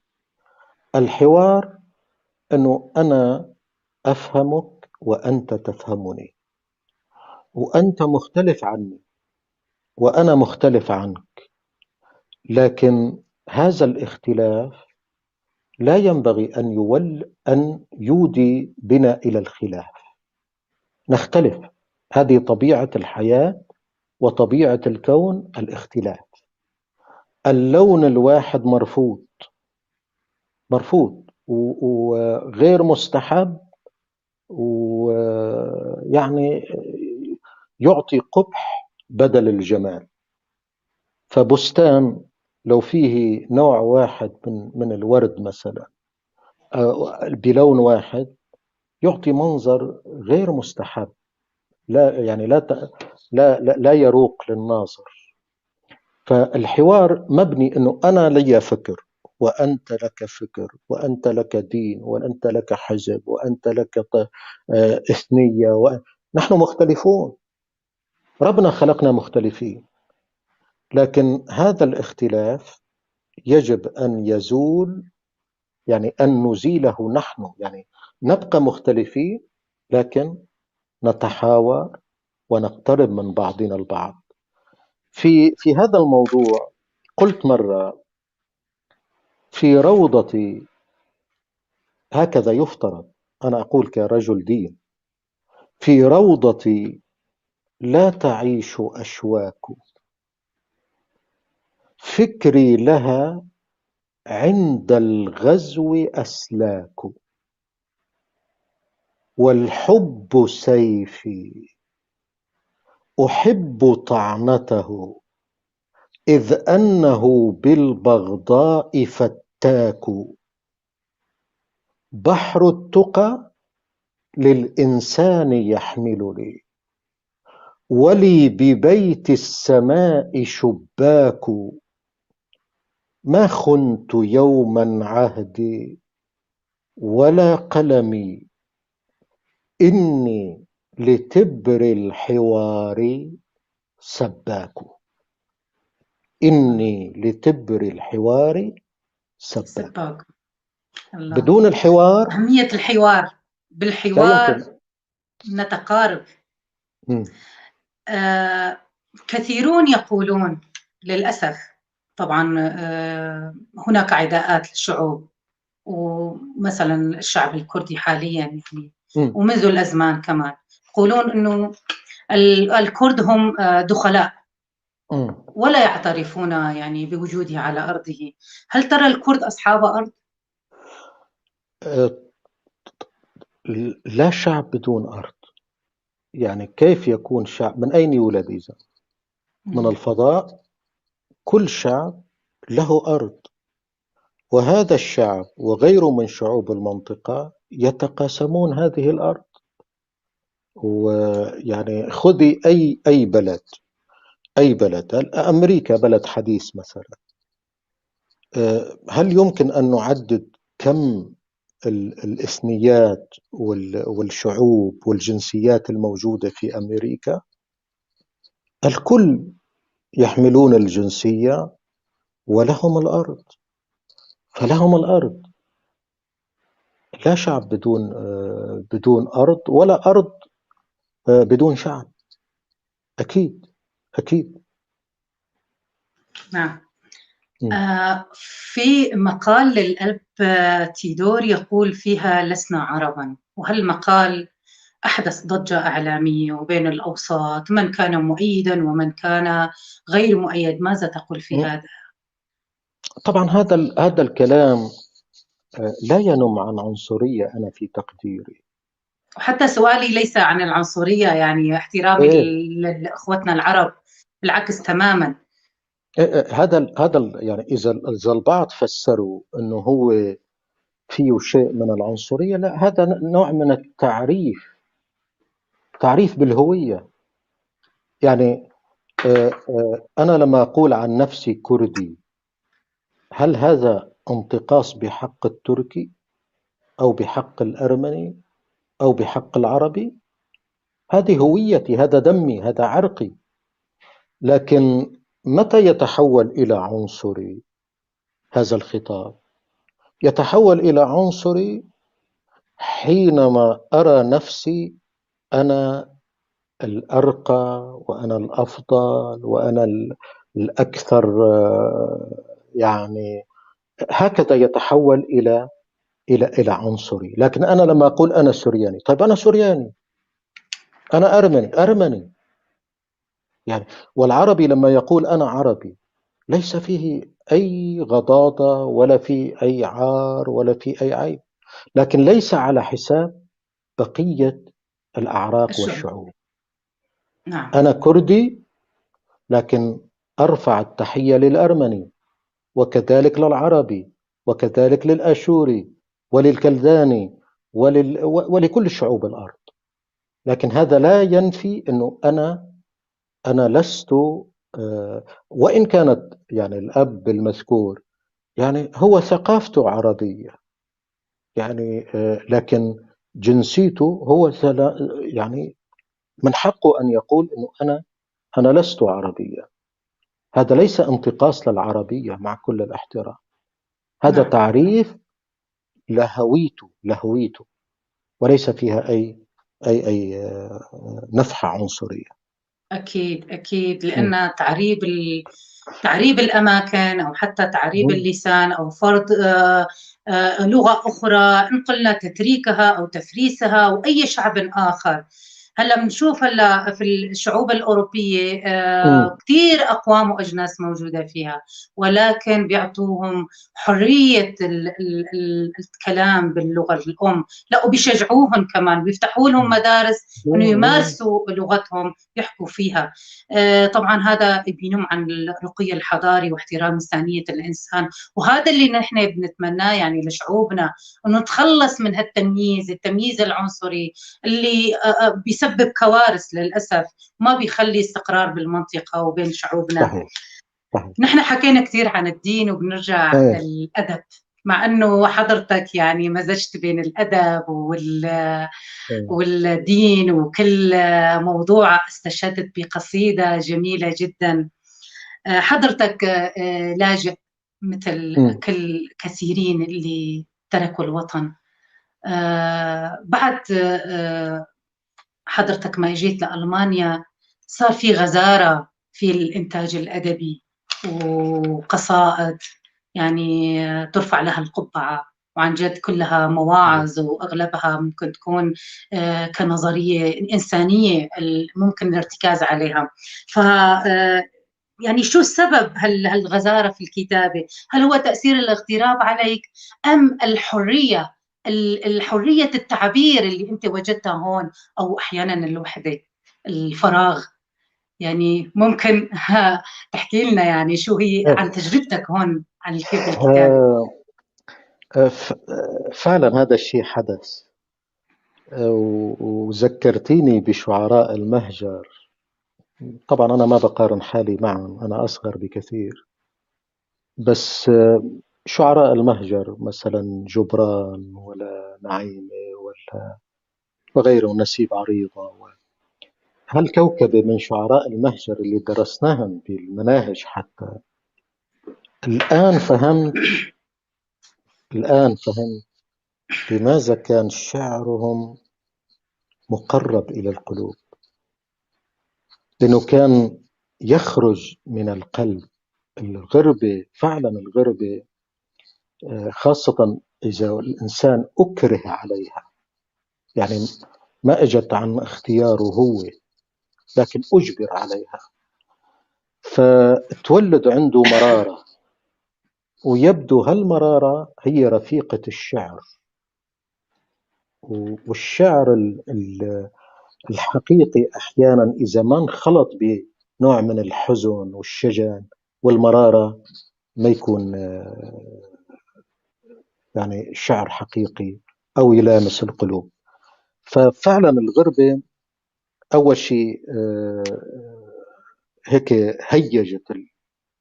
الحوار أنه أنا أفهمك وأنت تفهمني، وأنت مختلف عني وأنا مختلف عنك، لكن هذا الاختلاف لا ينبغي أن يودي بنا إلى الخلاف. نختلف، هذه طبيعة الحياة وطبيعة الكون، الاختلاف. اللون الواحد مرفوض، مرفوض وغير مستحب، ويعني يعطي قبح بدل الجمال. فبستان لو فيه نوع واحد من الورد مثلا بلون واحد يعطي منظر غير مستحب، لا يعني لا لا لا يروق للناظر. فالحوار مبني انه انا لي فكر وانت لك فكر وانت لك دين وانت لك حزب وانت لك اثنيه، نحن مختلفون، ربنا خلقنا مختلفين، لكن هذا الاختلاف يجب أن يزول، يعني أن نزيله نحن، يعني نبقى مختلفين لكن نتحاور ونقترب من بعضنا البعض. في هذا الموضوع قلت مرة في روضتي، هكذا يفترض، أنا أقول كرجل دين، في روضتي لا تعيش أشواك، فكري لها عند الغزو أسلاك، والحب سيفي أحب طعنته، إذ أنه بالبغضاء فتاك، بحر التقى للإنسان يحملني، ولي ببيت السماء شباك، ما خنت يوما عهدي ولا قلمي، إني لتبر الحوار سباك، إني لتبر الحوار سباك. الله. بدون الحوار، أهمية الحوار، بالحوار نتقارب. كثيرون يقولون للأسف طبعا هناك عداءات للشعوب، ومثلا الشعب الكردي حاليا يعني ومنذ الأزمان كمان يقولون أنه الكرد هم دخلاء ولا يعترفون يعني بوجوده على أرضه. هل ترى الكرد أصحاب أرض؟ لا شعب بدون أرض. يعني كيف يكون شعب؟ من أين يولد إذا؟ من الفضاء؟ كل شعب له أرض، وهذا الشعب وغيره من شعوب المنطقة يتقاسمون هذه الأرض. ويعني خذي أي بلد، أي بلد، أمريكا بلد حديث مثلا، هل يمكن أن نعدد كم الإثنيات والشعوب والجنسيات الموجودة في أمريكا؟ الكل يحملون الجنسية ولهم الأرض، فلهم الأرض. لا شعب بدون أرض، ولا أرض بدون شعب. أكيد أكيد. نعم. في مقال للأب تيدور يقول فيها لسنا عربا، وهالمقال أحدث ضجة إعلامية وبين الأوساط، من كان مؤيدا ومن كان غير مؤيد. ماذا تقول في هذا؟ طبعا هذا الكلام لا ينم عن عنصرية، أنا في تقديري. وحتى سؤالي ليس عن العنصرية، يعني احترامي لإخوتنا العرب، بالعكس تماما. هذا يعني إذا البعض فسروا أنه هو فيه شيء من العنصرية، لا، هذا نوع من التعريف، تعريف بالهوية. يعني أنا لما أقول عن نفسي كردي، هل هذا انتقاص بحق التركي أو بحق الأرمني أو بحق العربي؟ هذه هويتي، هذا دمي، هذا عرقي. لكن متى يتحول إلى عنصري هذا الخطاب؟ يتحول إلى عنصري حينما أرى نفسي أنا الأرقى وأنا الأفضل وأنا الأكثر، يعني هكذا يتحول إلى عنصري. لكن أنا لما أقول أنا سورياني، طيب أنا سورياني، أنا أرمني، أرمني يعني. والعربي لما يقول أنا عربي ليس فيه أي غضاضة ولا فيه أي عار ولا فيه أي عيب، لكن ليس على حساب بقية الأعراق والشعوب. أنا كردي لكن أرفع التحية للأرمني، وكذلك للعربي، وكذلك للأشوري وللكلداني ولكل شعوب الأرض. لكن هذا لا ينفي أنه أنا لست، وإن كانت يعني الأب المذكور يعني هو ثقافته عربية يعني، لكن جنسيته هو يعني من حقه أن يقول أنه أنا لست عربية. هذا ليس انتقاص للعربية مع كل الاحترام، هذا تعريف لهويته، وليس فيها أي نفحة عنصرية. أكيد أكيد، لأن تعريب الأماكن أو حتى تعريب اللسان أو فرض لغة أخرى، إن قلنا تتريكها أو تفريسها أو أي شعب آخر. هلا بنشوف هلا في الشعوب الأوروبية كثير أقوام وأجناس موجودة فيها، ولكن بيعطوهم حرية الكلام باللغة الأم، لا وبيشجعوهم كمان، بيفتحوا لهم مدارس إنه يمارسوا لغتهم يحكوا فيها. طبعا هذا بينم عن الرقي الحضاري واحترام إنسانية الإنسان، وهذا اللي نحن بنتمناه يعني لشعوبنا، إنه نتخلص من هالتمييز، التمييز العنصري اللي بيسبب كوارث للأسف، ما بيخلي استقرار بالمنطقة وبين شعوبنا. صحيح. نحن حكينا كثير عن الدين وبنرجع للأدب، مع أنه حضرتك يعني مزجت بين الأدب والدين وكل موضوع، استشهدت بقصيدة جميلة جدا. حضرتك لاجئ مثل كل كثيرين اللي تركوا الوطن. بعد حضرتك ما اجيت لألمانيا صار في غزارة في الإنتاج الأدبي وقصائد يعني ترفع لها القبعة، وعن جد كلها مواعظ وأغلبها ممكن تكون كنظرية إنسانية ممكن الارتكاز عليها. يعني شو السبب هالغزارة في الكتابة؟ هل هو تأثير الاغتراب عليك أم الحرية الحرية التعبير اللي أنت وجدتها هون، أو أحيانا الوحدة، الفراغ. يعني ممكن تحكي لنا يعني شو هي عن تجربتك هون عن الكتابة؟ فعلا هذا الشيء حدث، وذكرتيني بشعراء المهجر. طبعا أنا ما بقارن حالي معهم، أنا أصغر بكثير، بس شعراء المهجر مثلا جبران ولا نعيمة ولا وغيره، نسيب عريضة، هالكوكبة من شعراء المهجر اللي درسناهم بالمناهج حتى الآن فهمت، الآن فهمت لماذا كان شعرهم مقرب إلى القلوب، لأنه كان يخرج من القلب. الغربة فعلا، الغربة خاصة إذا الإنسان أكره عليها، يعني ما أجت عن اختياره هو، لكن أجبر عليها، فتولد عنده مرارة، ويبدو هالمرارة هي رفيقة الشعر. والشعر الحقيقي أحيانا إذا ما انخلط بنوع من الحزن والشجن والمرارة ما يكون يعني شعر حقيقي أو يلامس القلوب. ففعلا الغربة أول شيء هيك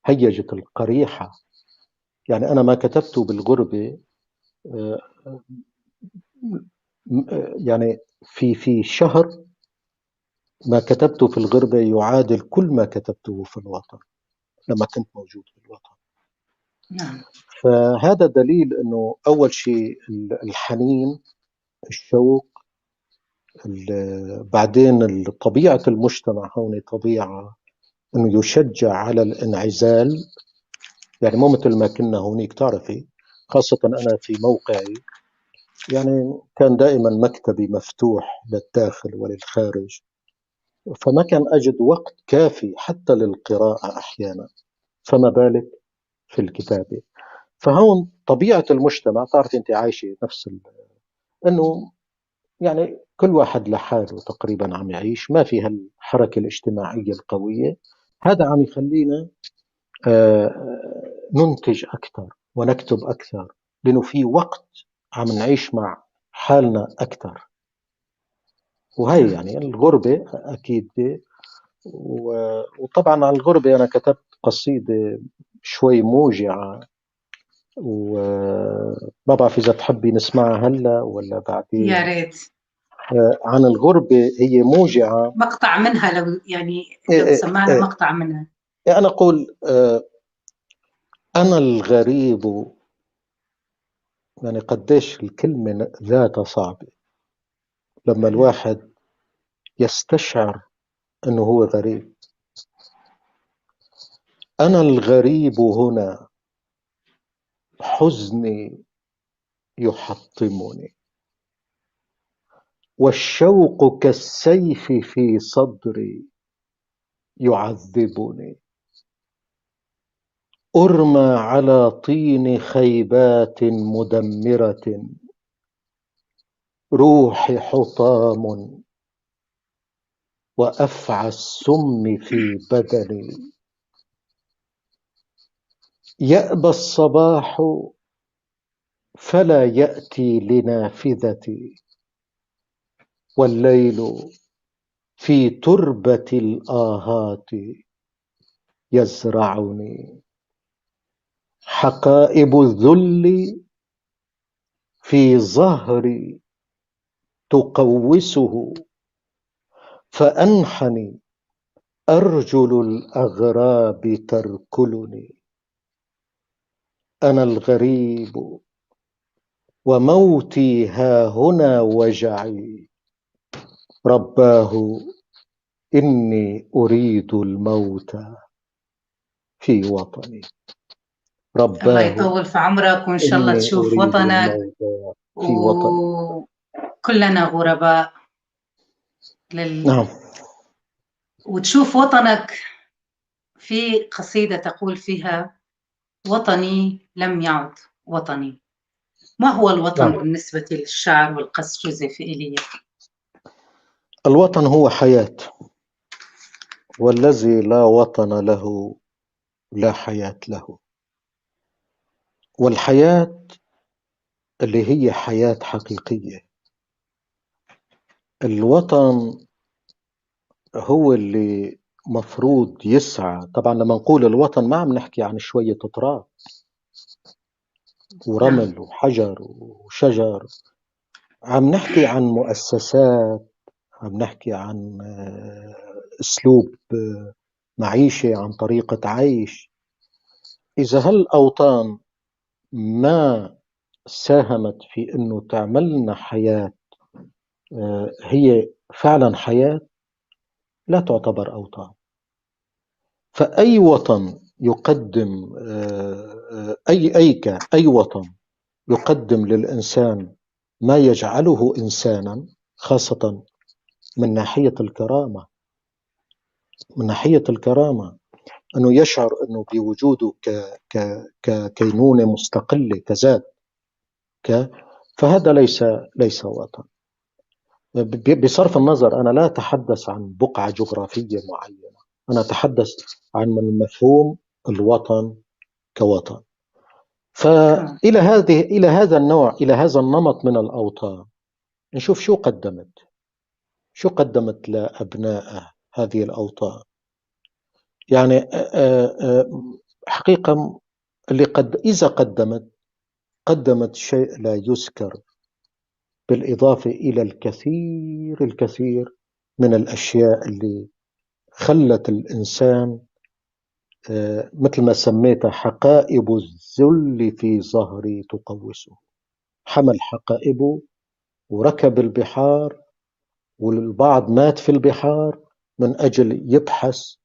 هيجت القريحة. يعني أنا ما كتبته بالغربة، يعني في شهر ما كتبته في الغربة يعادل كل ما كتبته في الوطن لما كنت موجود في الوطن. نعم. فهذا دليل أنه أول شيء الحنين، الشوق، بعدين طبيعة المجتمع هون طبيعة أنه يشجع على الانعزال، يعني مو مثل ما كنا هونيك. تعرفي خاصة أنا في موقعي، يعني كان دائما مكتبي مفتوح للداخل وللخارج، فما كان أجد وقت كافي حتى للقراءة أحيانا، فما بالك في الكتابة. فهون طبيعة المجتمع، تعرفي أنت عايشة نفس أنه يعني كل واحد لحاله تقريبا عم يعيش، ما في هالحركة الاجتماعية القوية. هذا عم يخلينا ننتج أكثر ونكتب أكثر، لأنه في وقت عم نعيش مع حالنا أكثر. وهي يعني الغربة أكيد. وطبعا على الغربة أنا كتبت قصيدة شوي موجعة، وما بعرف إذا تحبي نسمعها هلا ولا بعدين. يا ريت. عن الغربة، هي موجعة. مقطع منها لو يعني لو سمعنا مقطع منها. أنا أقول أنا الغريب، يعني قديش الكلمة ذاتها صعبة لما الواحد يستشعر أنه هو غريب. أنا الغريب هنا، حزني يحطمني، والشوق كالسيف في صدري يعذبني، أرمى على طين خيبات مدمرة، روحي حطام وأفعى السم في بدني، يأبى الصباح فلا يأتي لنافذتي، والليل في تربة الآهات يزرعني، حقائب الذل في ظهري تقوسه، فأنحني أرجل الأغراب تركلني، أنا الغريب وموتي هاهنا وجعي، رباه إني أريد الموت في وطني. رباه الله يطول في عمرك وإن شاء الله تشوف وطنك في وطني. وكلنا غرباء نعم. وتشوف وطنك في قصيدة تقول فيها: وطني لم يعد وطني. ما هو الوطن بالنسبة للشاعر والقس جوزيف إيليا؟ الوطن هو حياة، والذي لا وطن له لا حياة له. والحياة اللي هي حياة حقيقية. الوطن هو اللي مفروض يسعى. طبعا لما نقول الوطن ما عم نحكي عن شوية تراب ورمل وحجر وشجر، عم نحكي عن مؤسسات، عم نحكي عن أسلوب معيشة، عن طريقة عيش. إذا هالأوطان ما ساهمت في أنه تعملنا حياة هي فعلا حياة، لا تعتبر أوطان. فأي وطن يقدم أي وطن يقدم للإنسان ما يجعله إنسانا، خاصة من ناحية الكرامة، من ناحية الكرامة أنه يشعر أنه بوجوده ككينونة مستقلة كذات، فهذا ليس وطن. بصرف النظر، أنا لا أتحدث عن بقعة جغرافية معينة، أنا أتحدث عن مفهوم الوطن كوطن. فإلى هذه، إلى هذا النوع، إلى هذا النمط من الأوطان، نشوف شو قدمت لأبنائها هذه الأوطان. حقيقة اللي إذا قدمت شيء لا يذكر، بالإضافة إلى الكثير الكثير من الأشياء اللي خلت الإنسان مثل ما سميتها حقائب الذل في ظهري تقوسه. حمل حقائبه وركب البحار، والبعض مات في البحار من أجل يبحث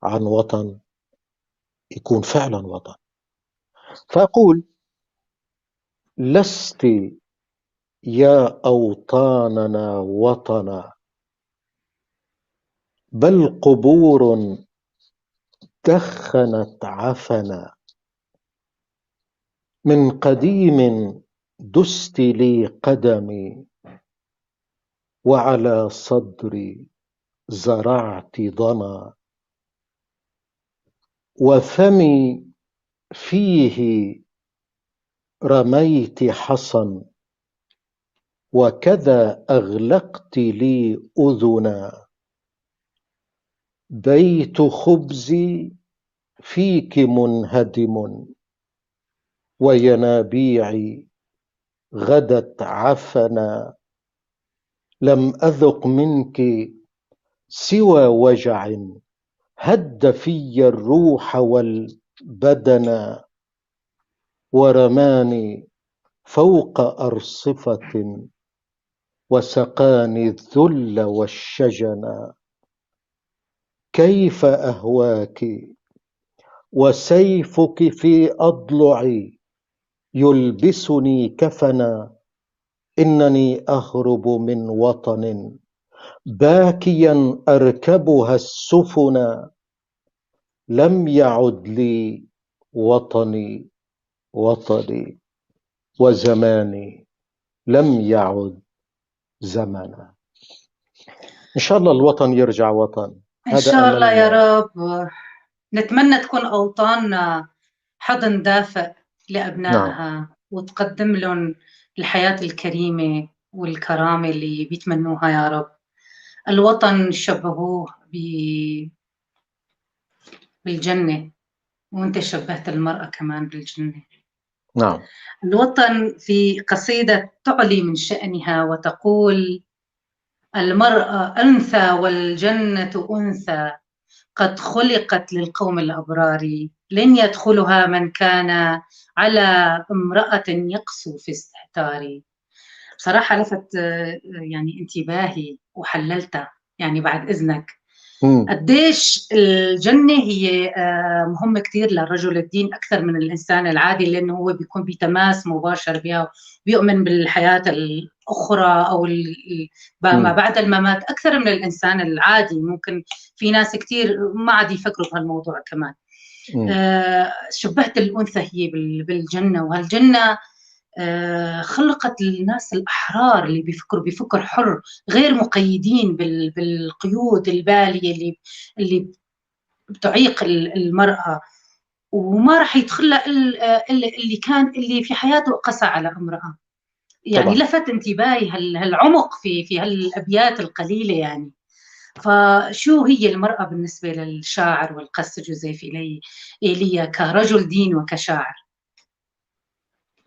عن وطن يكون فعلا وطن. فأقول: لست يا أوطاننا وطنا، بل قبور دخنت عفنا، من قديم دست لي قدمي، وعلى صدري زرعت ضنا، وفمي فيه رميت حصن، وكذا أغلقت لي أذنا، بيت خبزي فيك منهدم، وينابيعي غدت عفنا، لم أذق منك سوى وجع هد في الروح والبدن، ورماني فوق أرصفة وسقاني الذل والشجن. كيف أهواك وسيفك في أضلعي يلبسني كفنا، إنني أهرب من وطن باكيا أركبها السفن، لم يعد لي وطني وطني، وزماني لم يعد زمنا. إن شاء الله الوطن يرجع وطن. إن شاء الله يا رب. نتمنى تكون أوطاننا حضن دافئ لأبنائها. نعم. وتقدم لهم الحياة الكريمة والكرامة اللي بيتمنوها يا رب. الوطن شبهوه بالجنة، وانت شبهت المرأة كمان بالجنة. نعم. الوطن في قصيدة تعلي من شأنها وتقول: المرأة أنثى والجنة أنثى، قد خلقت للقوم الأبرار، لن يدخلها من كان على امرأة يقسو في استهتار. بصراحة لفت يعني انتباهي وحللتها، يعني بعد إذنك. قديش الجنة هي مهمة كتير للرجل الدين أكثر من الإنسان العادي، لأنه هو بيكون بتماس مباشر بها، بيؤمن بالحياة الأخرى أو ما بعد الممات أكثر من الإنسان العادي. ممكن في ناس كتير ما عاد يفكروا بهالموضوع كمان. شبهت الأنثى هي بالجنة، وهالجنة خلقت الناس الأحرار اللي بيفكروا بفكر حر، غير مقيدين بالقيود البالية اللي بتعيق المرأة، وما راح يدخلها اللي كان اللي في حياته قسى على امرأة. يعني طبعا. لفت انتباهي هالعمق في هالأبيات القليلة يعني. فشو هي المرأة بالنسبة للشاعر والقس جوزيف إيليا كرجل دين وكشاعر؟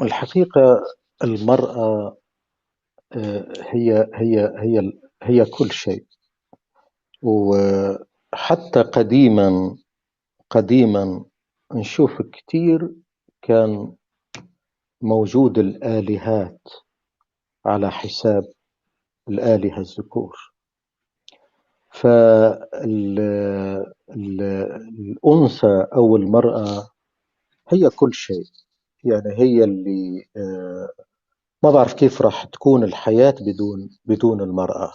الحقيقة المرأة هي هي هي هي كل شيء. وحتى قديما نشوف كتير كان موجود الآلهات على حساب الآلهة الذكور. فالأنثى أو المرأة هي كل شيء، يعني هي اللي ما بعرف كيف راح تكون الحياة بدون المرأة.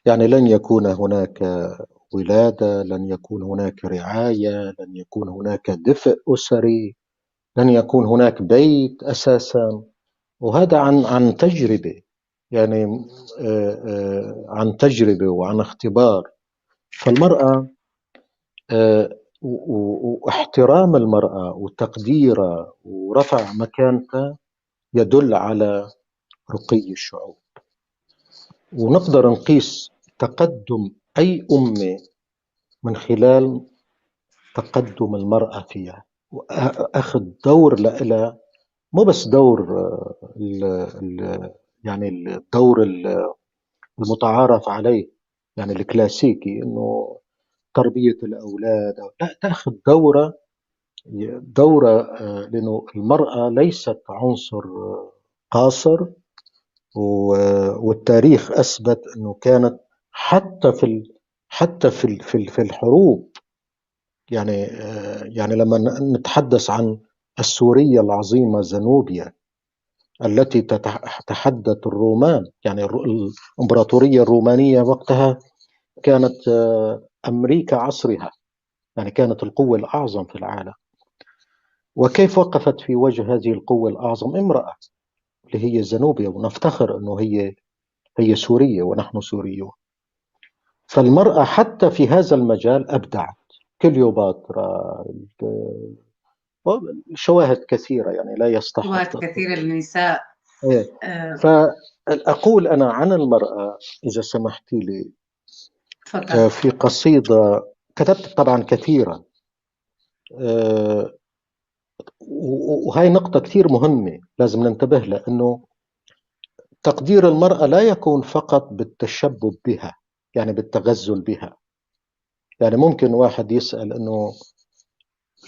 يعني لن يكون هناك ولادة، لن يكون هناك رعاية، لن يكون هناك دفء أسري، لن يكون هناك بيت أساسا. وهذا عن تجربة، يعني عن تجربة وعن اختبار. فالمرأة واحترام المرأة وتقديرها ورفع مكانتها يدل على رقي الشعوب. ونقدر نقيس تقدم أي أمة من خلال تقدم المرأة فيها، وأخذ دور لها، مو بس دور يعني الدور المتعارف عليه، يعني الكلاسيكي إنه تربية الأولاد، لا، تأخذ دورة، لأنه المرأة ليست عنصر قاصر. والتاريخ أثبت أنه كانت حتى في الحروب. يعني لما نتحدث عن السورية العظيمة زنوبيا التي تحدت الرومان، يعني الإمبراطورية الرومانية وقتها كانت أمريكا عصرها، يعني كانت القوة الأعظم في العالم. وكيف وقفت في وجه هذه القوة الأعظم امرأة اللي هي زنوبيا، ونفتخر أنه هي سورية ونحن سوريون. فالمرأة حتى في هذا المجال أبدعت، كليوباترا، شواهد كثيرة، يعني لا يستحق شواهد كثيرة للنساء. إيه. فأقول أنا عن المرأة إذا سمحتي لي. تفضل. في قصيدة كتبت طبعا كثيرا، وهي نقطة كثير مهمة لازم ننتبه لها، أنه تقدير المرأة لا يكون فقط بالتشبب بها، يعني بالتغزل بها. يعني ممكن واحد يسأل أنه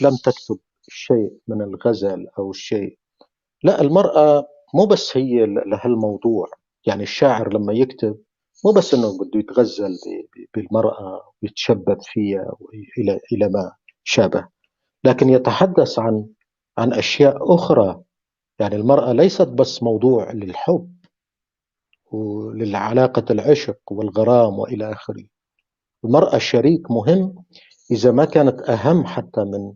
لم تكتب شيء من الغزل أو شيء. لا، المرأة مو بس هي لهالموضوع. يعني الشاعر لما يكتب مو بس أنه بده يتغزل بالمرأة ويتشبب فيها إلى ما شابه، لكن يتحدث عن أشياء أخرى. يعني المرأة ليست بس موضوع للحب وللعلاقة العشق والغرام وإلى آخره. المرأة شريك مهم، إذا ما كانت أهم حتى من،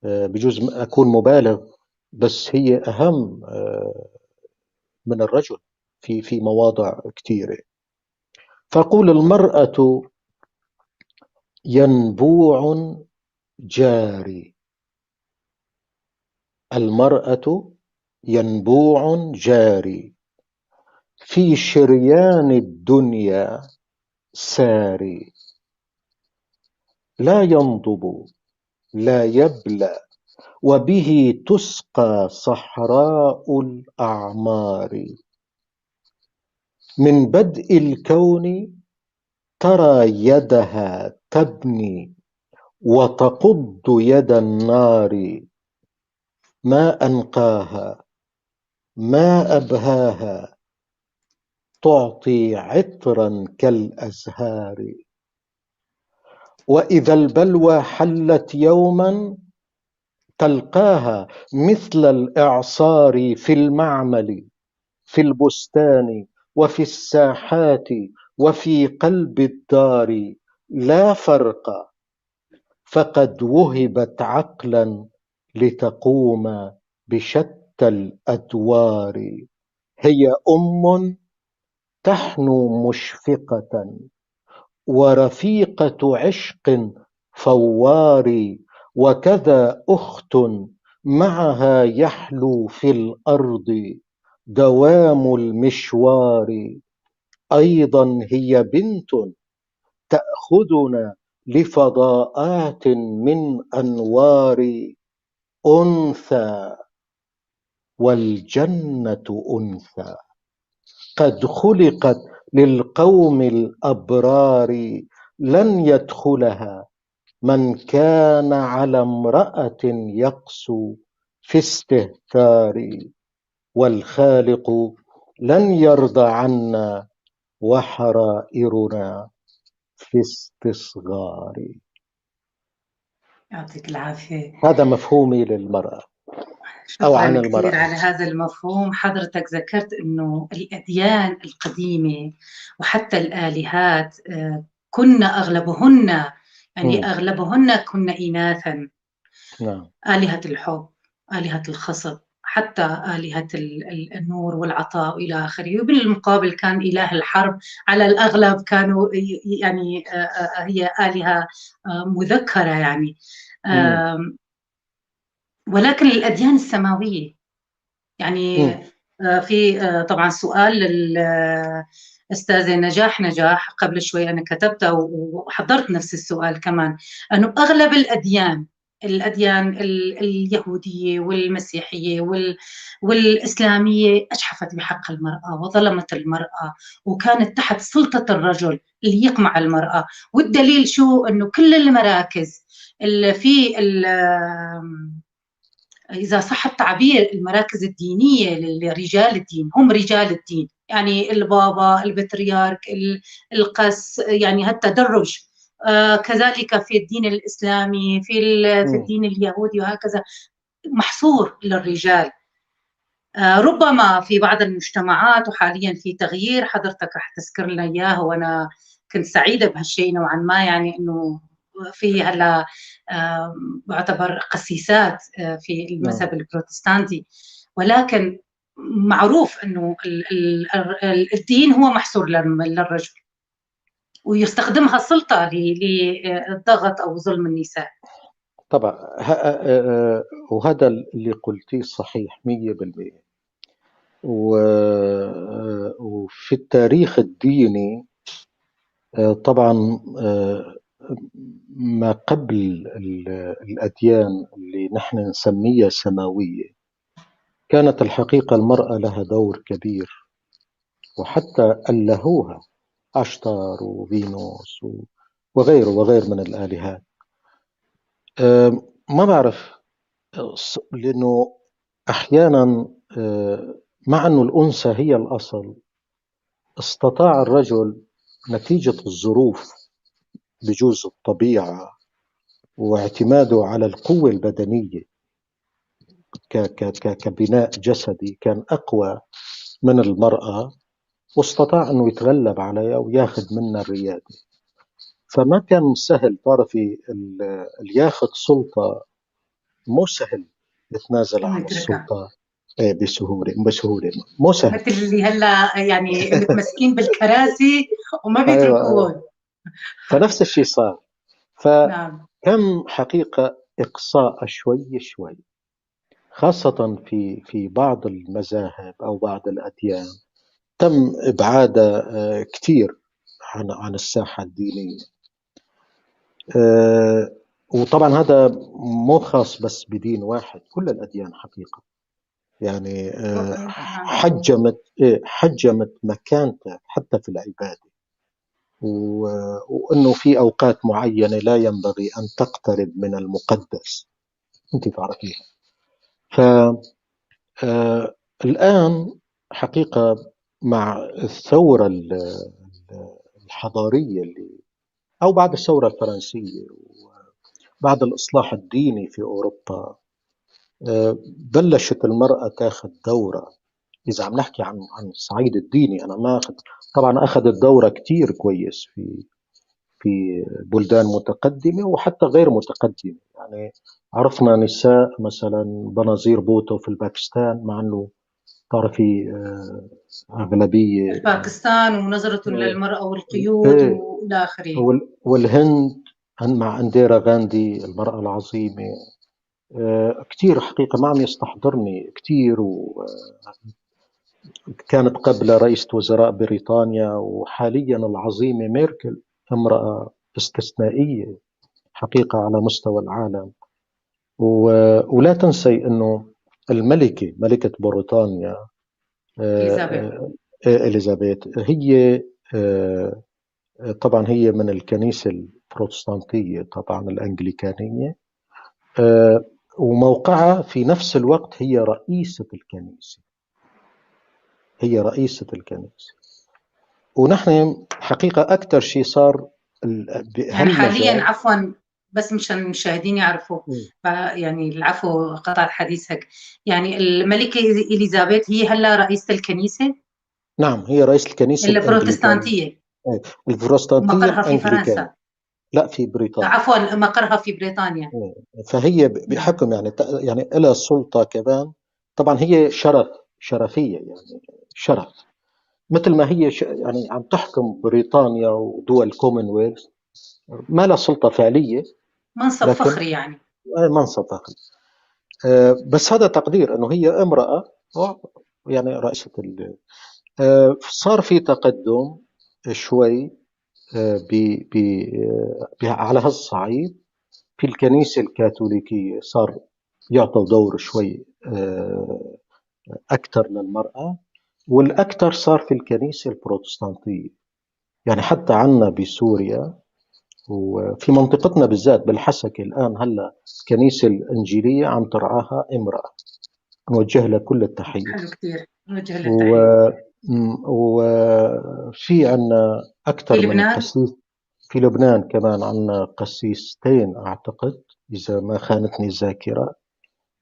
بجوز أكون مبالغ، بس هي أهم من الرجل في مواضع كثيرة. فأقول المرأة ينبوع جاري، المرأة ينبوع جاري في شريان الدنيا ساري، لا ينضب لا يبلى وبه تسقى صحراء الأعمار. من بدء الكون ترى يدها تبني وتقض يد النار، ما أنقاها ما أبهاها تعطي عطرا كالأزهار. وإذا البلوى حلت يوما تلقاها مثل الإعصار في المعمل في البستان وفي الساحات وفي قلب الدار، لا فرق فقد وهبت عقلا لتقوم بشتى شتى الأدوار. هي أم تحنو مشفقة، ورفيقة عشق فوار، وكذا أخت معها يحلو في الأرض دوام المشوار. أيضا هي بنت تأخذنا لفضاءات من أنوار. أنثى والجنة أنثى، قد خلقت للقوم الأبرار، لن يدخلها من كان على امرأة يقسو في استهتار، والخالق لن يرضى عنا وحرائرنا في استصغار. يعطيك العافية. هذا مفهومي للمرأة أو عن شكراً كثير المرأة. على هذا المفهوم. حضرتك ذكرت أنه الأديان القديمة وحتى الآلهات كنا أغلبهن، يعني أغلبهن كنا إناثاً. آلهة الحب، آلهة الخصب، حتى آلهة النور والعطاء إلى آخره. وبالمقابل كان إله الحرب على الأغلب كانوا هي آلهة مذكرة يعني. ولكن الأديان السماوية يعني في طبعا سؤال للأستاذة نجاح قبل شوي أنا كتبته وحضرت نفس السؤال كمان، أنه أغلب الأديان اليهودية والمسيحية والإسلامية أجحفت بحق المرأة وظلمت المرأة وكانت تحت سلطة الرجل اللي يقمع المرأة. والدليل شو؟ أنه كل المراكز اللي في إذا صح التعبير المراكز الدينية لرجال الدين، هم رجال الدين، يعني البابا، البطريرك، القس، يعني هالتدرج. كذلك في الدين الإسلامي، في الدين اليهودي وهكذا، محصور للرجال. ربما في بعض المجتمعات، وحاليا في تغيير حضرتك رح تذكر لنا إياه، وأنا كنت سعيدة بهالشيء نوعا ما، يعني إنه في هلا بعتبر قسيسات في المذهب البروتستانتي، ولكن معروف إنه الدين هو محصور للرجل، ويستخدمها السلطة للضغط أو ظلم النساء. طبعا، وهذا اللي قلتيه صحيح 100%. وفي التاريخ الديني طبعا، ما قبل الأديان اللي نحن نسميها سماوية، كانت الحقيقة المرأة لها دور كبير، وحتى ألهوها عشتار وفينوس وغيره وغير من الآلهات. ما بعرف، لأنه أحيانا، مع أنه الأنثى هي الأصل، استطاع الرجل نتيجة الظروف بجوز الطبيعة واعتماده على القوة البدنية كبناء جسدي كان أقوى من المرأة، واستطاع أنه يتغلب عليها وياخذ منها الريادة. فما كان سهل، تعرفي اللي ياخذ سلطة مو سهل يتنازل عن السلطة بسهولة، مو سهل. مثل اللي هلا متمسكين بالكراسي وما بيتركوهم. فنفس الشيء صار. فكم حقيقة إقصاء شوي شوي، خاصة في بعض المذاهب أو بعض الأديان تم إبعادها كثير عن الساحة الدينية. وطبعا هذا مو خاص بس بدين واحد، كل الأديان حقيقة حجمت مكانتها حتى في العبادة، وأنه في أوقات معينة لا ينبغي أن تقترب من المقدس، أنت تعرفيها. الآن حقيقة مع الثورة الحضارية اللي أو بعد الثورة الفرنسية وبعد الإصلاح الديني في أوروبا، بلشت المرأة تاخذ دورة. إذا عم نحكي عن الصعيد الديني، أنا ما أخذ، طبعا أخذت دورة كتير كويس في بلدان متقدمة وحتى غير متقدمة. عرفنا نساء مثلا بنظير بوتو في الباكستان، مع أنه تعرفي أغلبية الباكستان ونظرة للمرأة والقيود وإلى آخره. والهند مع انديرا غاندي المرأة العظيمة. كتير حقيقة ما عم يستحضرني كتير. كانت قبل رئيسة وزراء بريطانيا، وحاليا العظيمة ميركل، امرأة استثنائية حقيقة على مستوى العالم. ولا تنسي أنه الملكة، ملكة بريطانيا، إليزابيث. إليزابيث، هي طبعا هي من الكنيسة البروتستانتية، طبعا الأنجليكانية، وموقعها في نفس الوقت هي رئيسة الكنيسة، هي رئيسة الكنيسة. ونحن حقيقة أكثر شيء صار حاليا، عفوا بس مشان المشاهدين يعرفوا، يعني العفو قطعت حديثك، يعني الملكة إليزابيث هي هلا رئيسة الكنيسة؟ نعم، هي رئيسة الكنيسة البروتستانتية. إيه، البروتستانتية مقرها في الأنجليكانية. فرنسا. لا، في بريطانيا. عفوا، مقرها في بريطانيا. إيه، فهي بحكم يعني لها سلطة كمان. طبعا هي شرفية، يعني شرف، مثل ما هي يعني عم تحكم بريطانيا ودول كومنولث، ما لها سلطة فعلية، منصب لكن فخري يعني. إيه، منصب فخري. بس هذا تقدير أنه هي امرأة يعني رئيسة صار في تقدم شوي، على هالصعيد في الكنيسة الكاثوليكية، صار يعطوا دور شوي أكثر للمرأة، والأكثر صار في الكنيسة البروتستانتية. يعني حتى عنا بسوريا وفي منطقتنا بالذات بالحسكة الآن هلا الكنيسة الإنجيلية عم ترعاها امرأة، نوجه لها كل التحية. حلو كثير، نوجه لها التحية. وفي عنا أكثر في من لبنان؟ قسيس في لبنان كمان، عنا قسيستين أعتقد إذا ما خانتني الذاكرة،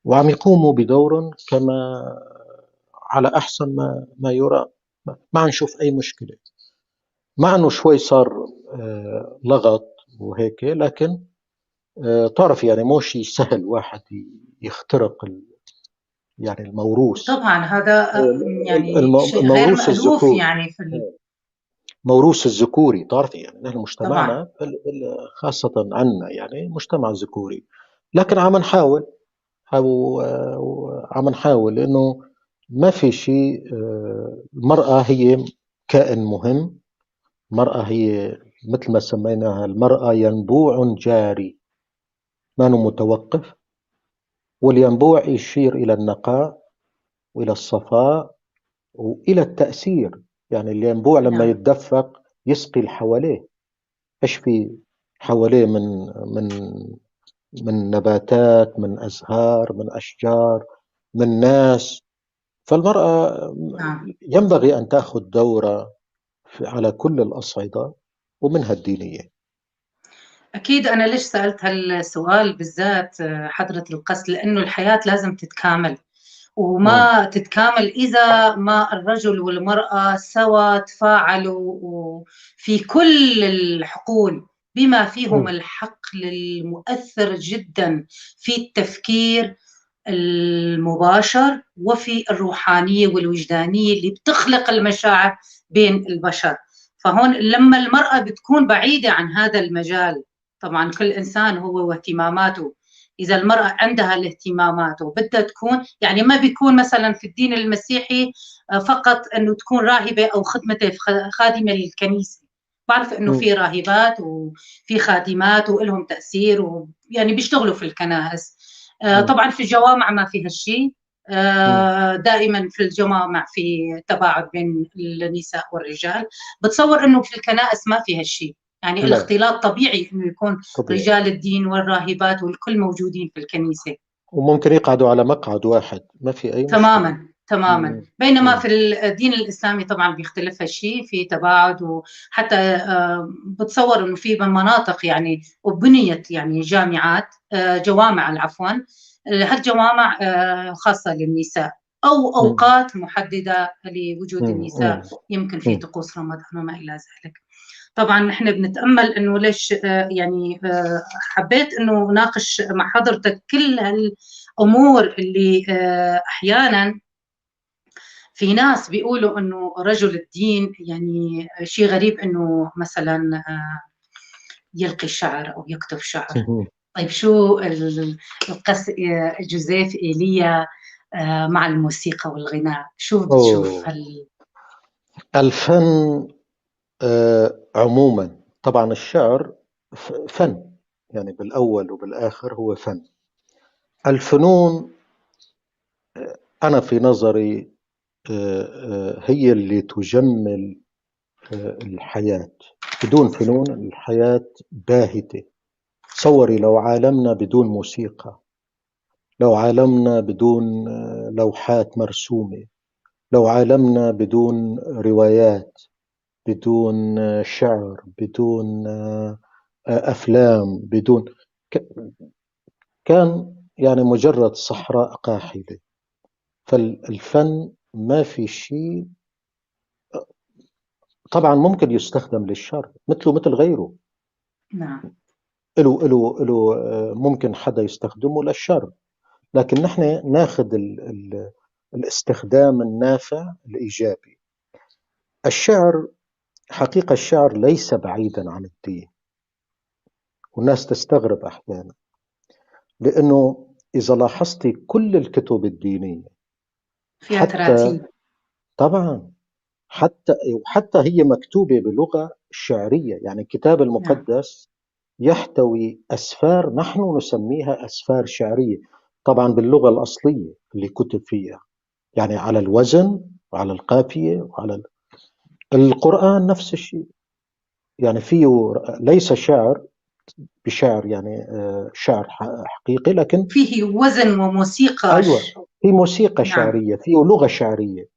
وعم يقوموا بدور كما على أحسن ما يرام، ما عم نشوف أي مشكلة، مع أنه شوي صار لغط وهيك، لكن تعرف يعني مو شيء سهل واحد يخترق يعني الموروث. طبعا هذا، يعني شيء غير الموروث مألوف الذكوري. يعني في موروث الذكوري، تعرفي يعني نحن مجتمعنا خاصة عنا يعني مجتمع ذكوري، لكن عم نحاول أو، عم نحاول لأنه ما في شيء. المرأة هي كائن مهم، المرأة هي مثل ما سميناها المرأة ينبوع جاري، ما هو متوقف، والينبوع يشير إلى النقاء وإلى الصفاء وإلى التأثير. يعني الينبوع لما يتدفق يسقي اللي حواليه، إيش في حواليه من نباتات، من أزهار، من أشجار، من ناس. فالمرأة ينبغي أن تأخذ دورة على كل الأصعدة ومنها الدينية. أكيد. أنا ليش سألت هالسؤال بالذات حضرة القس؟ لأنه الحياة لازم تتكامل، وما تتكامل إذا ما الرجل والمرأة سوا تفاعلوا في كل الحقول، بما فيهم الحق المؤثر جدا في التفكير المباشر وفي الروحانية والوجدانية اللي بتخلق المشاعر بين البشر. فهون لما المرأة بتكون بعيدة عن هذا المجال، طبعا كل إنسان هو واهتماماته، إذا المرأة عندها الاهتمامات وبدها تكون، يعني ما بيكون مثلا في الدين المسيحي فقط أنه تكون راهبة أو خادمة للكنيسة. بعرف أنه في راهبات وفي خادمات وإلهم تأثير ويعني بيشتغلوا في الكنائس. طبعا في الجوامع ما في هالشيء، دائما في الجوامع في تباعد بين النساء والرجال. بتصور أنه في الكنائس ما في هالشيء، يعني الاختلاط طبيعي أنه يكون رجال الدين والراهبات والكل موجودين في الكنيسة، وممكن يقعدوا على مقعد واحد، ما في أي مشكلة. تماما. بينما في الدين الإسلامي طبعا بيختلف هالشيء، في تباعد، وحتى بتصور أنه في مناطق وبنيت جامعات، جوامع عفوا، هالجوامع خاصة للنساء أو أوقات محددة لوجود النساء، يمكن في طقوس رمضان وما إلى ذلك. طبعا نحن بنتأمل إنه ليش يعني حبيت إنه ناقش مع حضرتك كل هالأمور اللي أحيانا في ناس بيقولوا إنه رجل الدين يعني شيء غريب إنه مثلا يلقي شعر أو يكتب شعر. طيب شو القس جوزيف إيليا مع الموسيقى والغناء، شو بتشوف الفن عموما؟ طبعا الشعر فن، يعني بالأول وبالآخر هو فن. الفنون أنا في نظري هي اللي تجمل الحياة. بدون فنون الحياة باهتة. تصوري لو عالمنا بدون موسيقى، لو عالمنا بدون لوحات مرسومة، لو عالمنا بدون روايات، بدون شعر، بدون أفلام، بدون كان يعني مجرد صحراء قاحلة. فالفن ما في شيء، طبعا ممكن يستخدم للشر مثله مثل غيره. نعم. له ممكن حدا يستخدمه للشر، لكن نحن ناخذ الاستخدام النافع الإيجابي. الشعر حقيقة الشعر ليس بعيدا عن الدين، والناس تستغرب أحيانا، لأنه إذا لاحظتي كل الكتب الدينية فيها تراتيب. طبعا حتى هي مكتوبة بلغة شعرية. يعني الكتاب المقدس يحتوي أسفار نحن نسميها أسفار شعرية، طبعا باللغة الأصلية اللي كتب فيها، يعني على الوزن وعلى القافية وعلى القرآن نفس الشيء. يعني فيه ليس شعر بشعر، يعني شعر حقيقي، لكن فيه وزن وموسيقى. أيوة، في موسيقى شعرية، فيه لغة شعرية.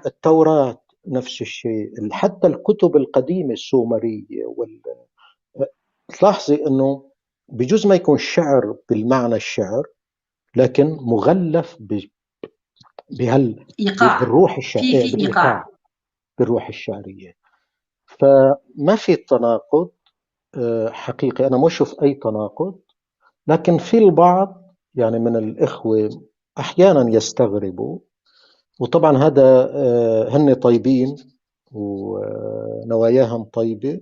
التوراة نفس الشيء، حتى الكتب القديمة السومرية تلاحظي أنه بجوز ما يكون شعر بالمعنى الشعر، لكن مغلف إيقاع. بالروح الشعرية، بالإيقاع، بالروح الشعرية. فما في تناقض حقيقي، أنا ما أشوف أي تناقض. لكن في البعض يعني من الإخوة أحيانا يستغربوا، وطبعا هذا هن طيبين ونواياهم طيبة،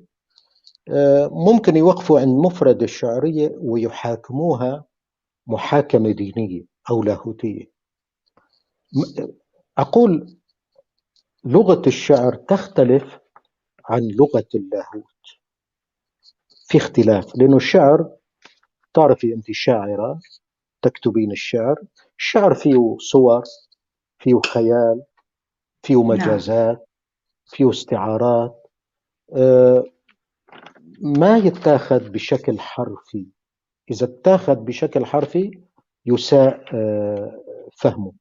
ممكن يوقفوا عند مفردة الشعرية ويحاكموها محاكمة دينية أو لاهوتية. أقول لغة الشعر تختلف عن لغة اللاهوت، في اختلاف، لأنه الشعر تعرفي أنت شاعرة تكتبين الشعر، الشعر فيه صور، فيه خيال، فيه مجازات، فيه استعارات، ما يتاخذ بشكل حرفي. إذا اتاخذ بشكل حرفي يساء فهمه.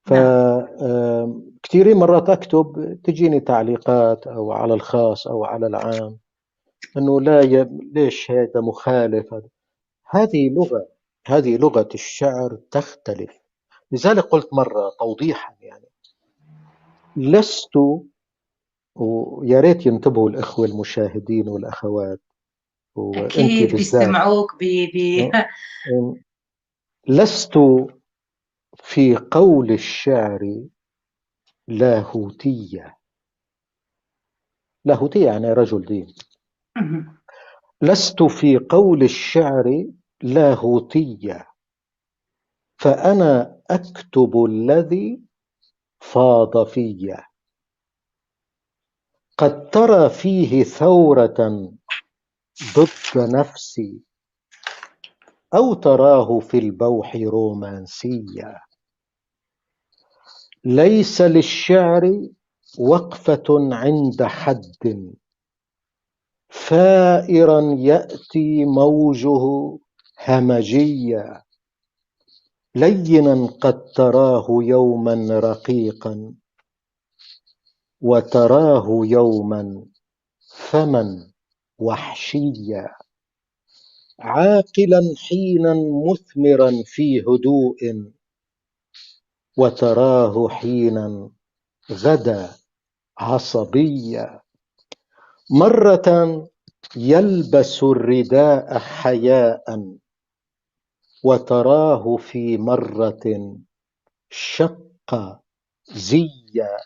فكثيرين مرات أكتب تجيني تعليقات أو على الخاص أو على العام أنه لا ليش هذا مخالف. هذه لغة، هذه لغة الشعر تختلف. لذلك قلت مرة توضيحا، يعني لست، ويا ريت ينتبهوا الإخوة المشاهدين والأخوات، أكيد بيستمعوك لست في قول الشعر لاهوتية. لاهوتية يعني رجل دين. لست في قول الشعر لاهوتية، فأنا أكتب الذي فاض في. قد ترى فيه ثورة ضد نفسي، أو تراه في البوح رومانسية. ليس للشعر وقفة عند حد، فائرا يأتي موجه همجيا. لينا قد تراه يوما رقيقا، وتراه يوما فما وحشيا. عاقلا حينا مثمرا في هدوء، وتراه حينا غدا عصبيا. مرة يلبس الرداء حياء، وتراه في مرة شق زيا.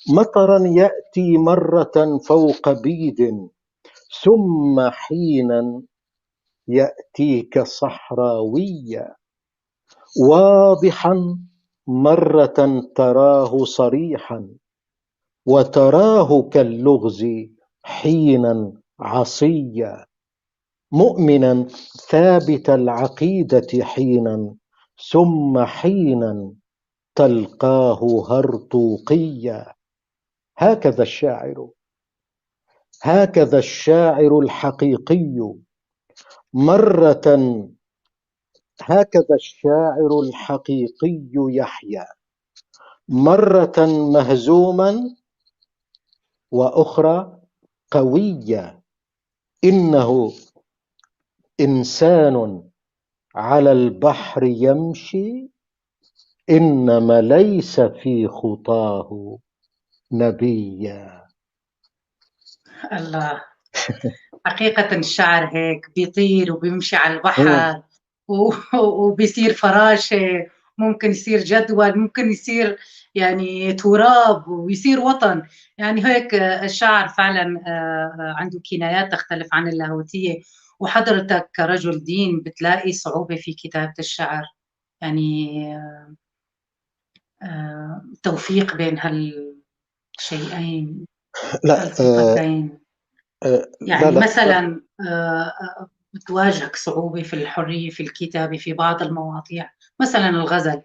مطرا يأتي مرة فوق بيد، ثم حينا يأتيك صحراويا. واضحا مرة تراه صريحا، وتراه كاللغز حينا عصيا. مؤمنا ثابت العقيدة حينا، ثم حينا تلقاه هرطوقيا. هكذا الشاعر، هكذا الشاعر الحقيقي. مرة هكذا الشاعر الحقيقي يحيا، مرة مهزوما وأخرى قوية. إنه إنسان على البحر يمشي، إنما ليس في خطاه نبيا. الله، حقيقة الشعر هيك بيطير وبيمشي على البحر وبيصير فراشة، ممكن يصير جدول، ممكن يصير يعني تراب ويصير وطن. يعني هيك الشعر فعلا عنده كنايات تختلف عن اللاهوتية. وحضرتك كرجل دين بتلاقي صعوبة في كتابة الشعر، يعني توفيق بين هالشيئين؟ لا، الصفتين. يعني لا، لا. مثلا بتواجهك صعوبة في الحرية في الكتابة في بعض المواضيع، مثلا الغزل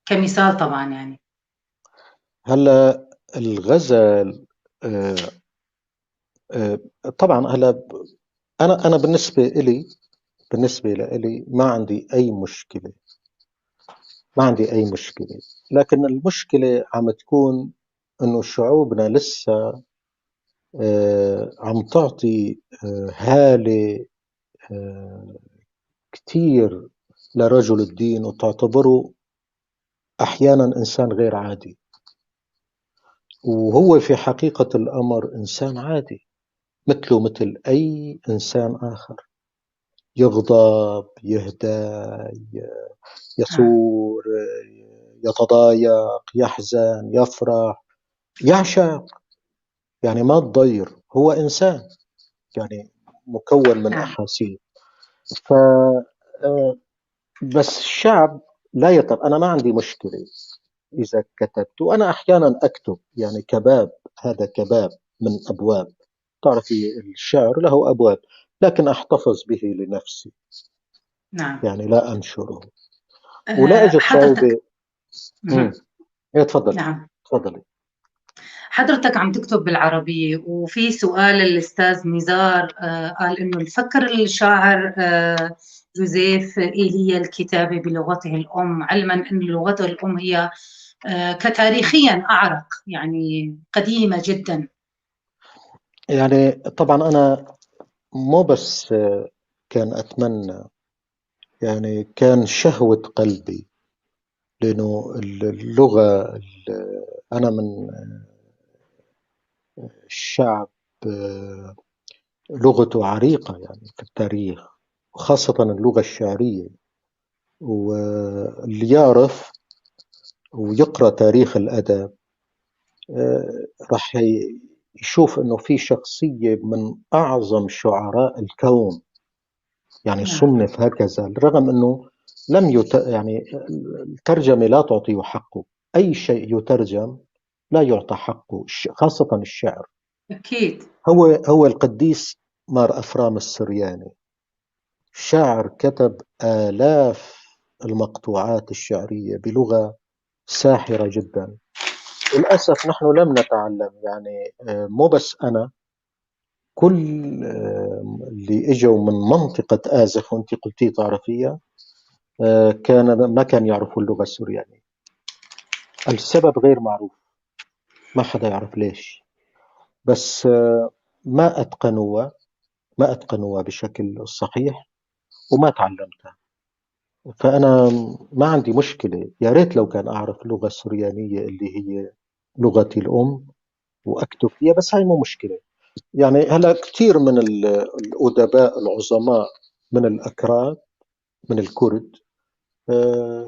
كمثال طبعا. يعني هلا الغزل، طبعا هلا أنا بالنسبة لإلي ما عندي أي مشكلة، ما عندي أي مشكلة. لكن المشكلة عم تكون إنه شعوبنا لسه عم تعطي هالة كتير لرجل الدين، وتعتبره أحيانا إنسان غير عادي، وهو في حقيقة الأمر إنسان عادي مثله مثل أي إنسان آخر، يغضب، يهدى، يثور، يتضايق، يحزن، يفرح، يعشق، يعني ما تضير، هو إنسان يعني مكون من أحاسيس. بس الشعب لا يطلب. أنا ما عندي مشكلة إذا كتبت، وأنا أحيانا أكتب يعني كباب، هذا كباب من أبواب، تعرفي الشعر له أبواب، لكن أحتفظ به لنفسي. يعني لا أنشره. ولا أجد حضرتك صعوبة. إيه، تفضلي. تفضلي. حضرتك عم تكتب بالعربية، وفي سؤال الأستاذ نزار، قال إنه الفكر الشاعر جوزيف إيليا الكتابة بلغته الأم، علما أن لغته الأم هي كتاريخيا أعرق، يعني قديمة جدا. طبعا أنا مو بس كان أتمنى، يعني كان شهوة قلبي، لأنه اللغة أنا من الشعب لغته عريقة في التاريخ، وخاصة اللغة الشعرية، واللي يعرف ويقرأ تاريخ الأدب راح يشوف إنه في شخصية من أعظم شعراء الكون، صنف هكذا، رغم إنه لم يت-، يعني الترجمة لا تعطيه حقه، أي شيء يترجم لا يعطى حقه، خاصة الشعر. هو القديس مار أفرام السرياني، شاعر كتب آلاف المقطوعات الشعرية بلغة ساحرة جدا. للأسف نحن لم نتعلم، مو بس أنا، كل اللي إجوا من منطقة آزخ، وأنت قلتي تعرفيها، ما كان يعرفوا اللغة السريانية. السبب غير معروف، ما حدا يعرف ليش، بس ما أتقنوها بشكل صحيح وما تعلمتها. فأنا ما عندي مشكلة، يا ريت لو كان أعرف اللغة السريانية اللي هي لغتي الأم، وأكتب فيها، بس هاي مو مشكلة. يعني هلا كثير من الأدباء العظماء من الأكراد من الكرد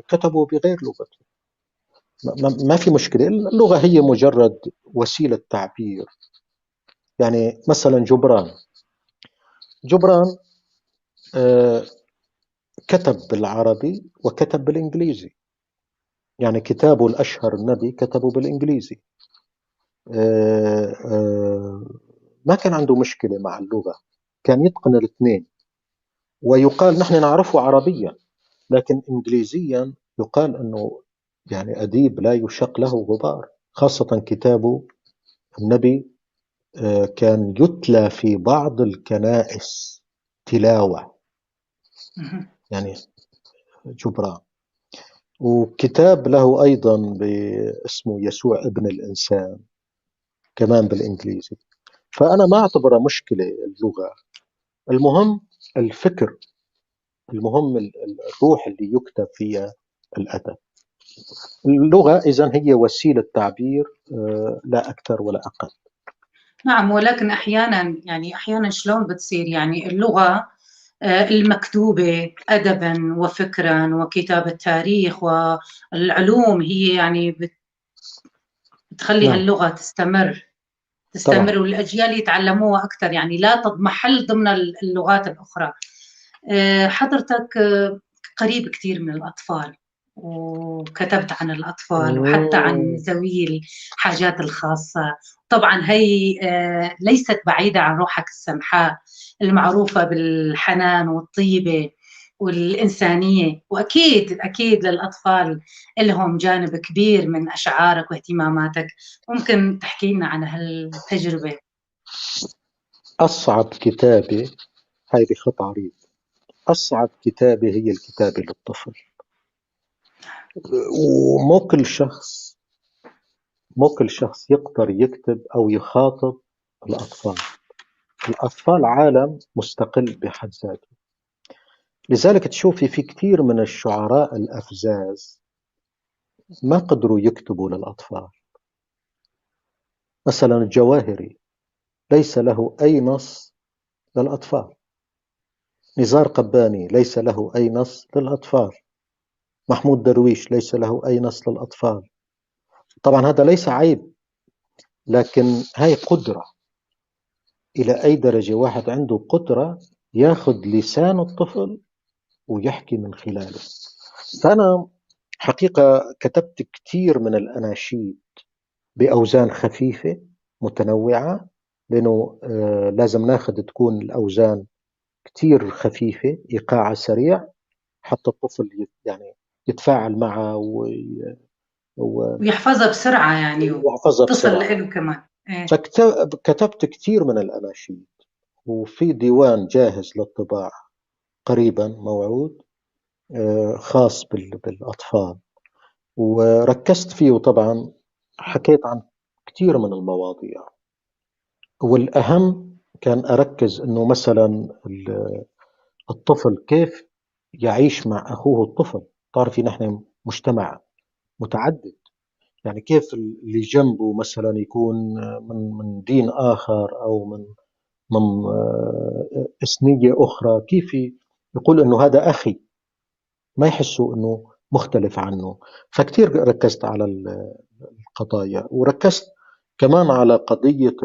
كتبوا بغير لغتهم، ما في مشكلة. اللغة هي مجرد وسيلة تعبير. يعني مثلا جبران كتب بالعربي وكتب بالإنجليزي، يعني كتابه الأشهر النبي كتبه بالإنجليزي. ما كان عنده مشكلة مع اللغة، كان يتقن الاثنين. ويقال نحن نعرفه عربيا، لكن إنجليزيا يقال أنه يعني أديب لا يشق له غبار، خاصة كتابه النبي كان يتلى في بعض الكنائس تلاوة، يعني جبران. وكتاب له أيضا باسمه يسوع ابن الإنسان كمان بالإنجليزي. فأنا ما أعتبرها مشكلة اللغة، المهم الفكر، المهم الروح اللي يكتب فيها الأدب. اللغة إذن هي وسيلة تعبير، لا أكثر ولا أقل. نعم، ولكن أحيانا يعني أحيانا شلون بتصير يعني اللغة المكتوبة أدبا وفكرا وكتابة تاريخ والعلوم هي يعني بتخلي هاللغة تستمر والأجيال يتعلموها أكثر، يعني لا تضمحل ضمن اللغات الأخرى. حضرتك قريب كثير من الأطفال وكتبت عن الأطفال وحتى عن ذوي الحاجات الخاصة. طبعا هي ليست بعيدة عن روحك السمحاء المعروفة بالحنان والطيبة والإنسانية، وأكيد أكيد للأطفال لهم جانب كبير من أشعارك واهتماماتك. ممكن تحكي لنا عن هالتجربة؟ أصعب كتابة، هاي بخط عريض، أصعب كتابة هي الكتابة للطفل. ومو كل شخص، مو كل شخص يقدر يكتب أو يخاطب الأطفال. الأطفال عالم مستقل بحد ذاته. لذلك تشوفي في كثير من الشعراء الأفزاز ما قدروا يكتبوا للأطفال. مثلا الجواهري ليس له أي نص للأطفال، نزار قباني ليس له أي نص للأطفال، محمود درويش ليس له أي نص للأطفال. طبعا هذا ليس عيب، لكن هاي قدرة. إلى أي درجة واحد عنده قدرة ياخذ لسان الطفل ويحكي من خلاله. فأنا حقيقة كتبت كثير من الأناشيد بأوزان خفيفة متنوعة، لأنه لازم ناخذ تكون الأوزان كثير خفيفة، إيقاع سريع حتى الطفل يعني يتفاعل معه ويحفظها بسرعة، يعني ويحفظها تصل بسرعة. له كمان. إيه. فكتبت كثير من الأناشيد، وفي ديوان جاهز للطباعة قريبا موعود، خاص بالأطفال، وركزت فيه. وطبعا حكيت عن كثير من المواضيع، والأهم كان أركز أنه مثلا الطفل كيف يعيش مع أخوه الطفل. تعرفي نحن مجتمع متعدد، يعني كيف اللي جنبه مثلا يكون من دين آخر أو من إثنية أخرى، كيف يقول أنه هذا أخي، ما يحسوا أنه مختلف عنه. فكتير ركزت على القضايا، وركزت كمان على قضية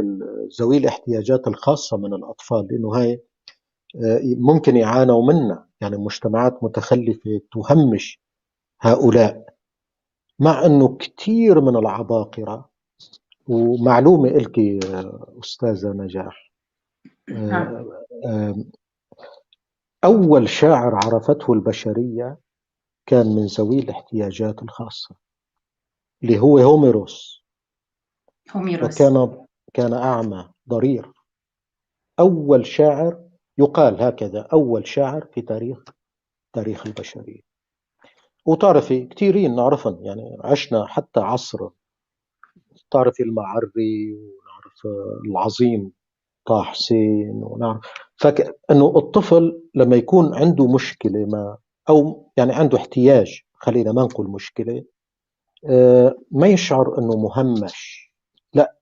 ذوي الاحتياجات الخاصة من الأطفال، لأنه هاي ممكن يعانوا منها، يعني مجتمعات متخلفة تهمش هؤلاء، مع أنه كتير من العباقرة. ومعلومة إلك أستاذة نجاح، أول شاعر عرفته البشرية كان من ذوي الاحتياجات الخاصة، اللي هو هوميروس. هوميروس. وكان أعمى ضرير. أول شاعر، يقال هكذا، أول شاعر في تاريخ البشرية. وتعرفي كثيرين نعرفهم، يعني عشنا حتى عصر، تعرفي المعري ونعرف العظيم طه حسين، ونعرف إنه الطفل لما يكون عنده مشكلة ما، أو يعني عنده احتياج، خلينا ما نقول مشكلة، ما يشعر إنه مهمش، لا،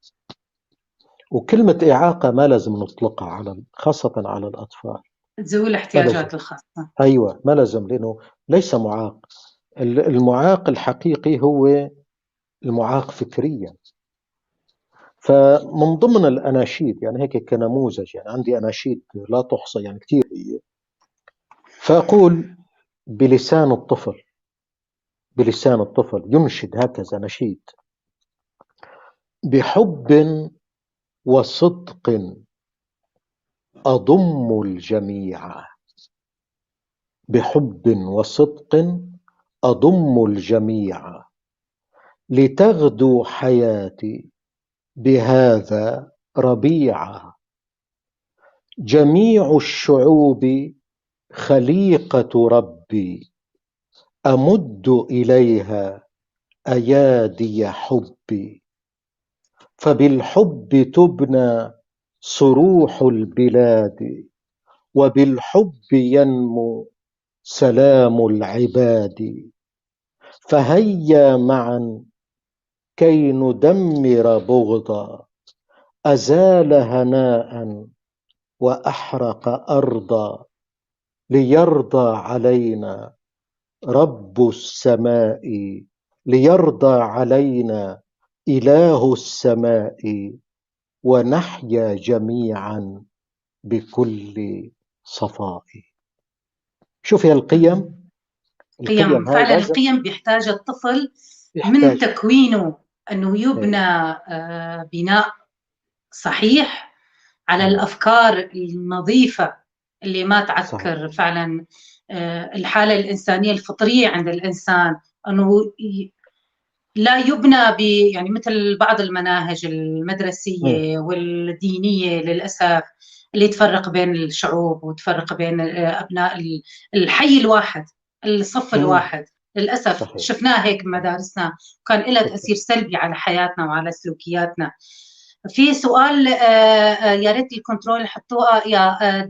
وكلمة إعاقة ما لازم نطلقها على، خاصة على الأطفال ذوي الاحتياجات الخاصة. أيوة، ما لازم، لأنه ليس معاق. المعاق الحقيقي هو المعاق فكريا. فمن ضمن الأناشيد، يعني هيك كنموذج، يعني عندي أناشيد لا تحصى، يعني كثير هي. فأقول بلسان الطفل، بلسان الطفل ينشد هكذا نشيد: بحب وصدق أضم الجميع، بحب وصدق أضم الجميع، لتغدو حياتي بهذا ربيعا. جميع الشعوب خليقة ربي، أمد إليها أيادي حبي، فبالحب تبنى صروح البلاد، وبالحب ينمو سلام العباد. فهيا معا كي ندمر بغضا، أزال هناء وأحرق أرضا، ليرضى علينا رب السماء، ليرضى علينا إله السماء، ونحيا جميعا بكل صفاء. شوفي القيم، القيم فعلا، القيم بيحتاج الطفل من تكوينه أنه يبنى بناء صحيح على الأفكار النظيفة اللي ما تعكر. صحيح. فعلا الحالة الإنسانية الفطرية عند الإنسان أنه لا يبنى يعني مثل بعض المناهج المدرسية والدينية للأسف اللي تفرق بين الشعوب وتفرق بين أبناء الحي الواحد، الصف الواحد. للأسف. صحيح. شفناه هيك بمدارسنا، وكان لها تأثير سلبي على حياتنا وعلى سلوكياتنا. في سؤال يا ريت الكنترول يحطوه يا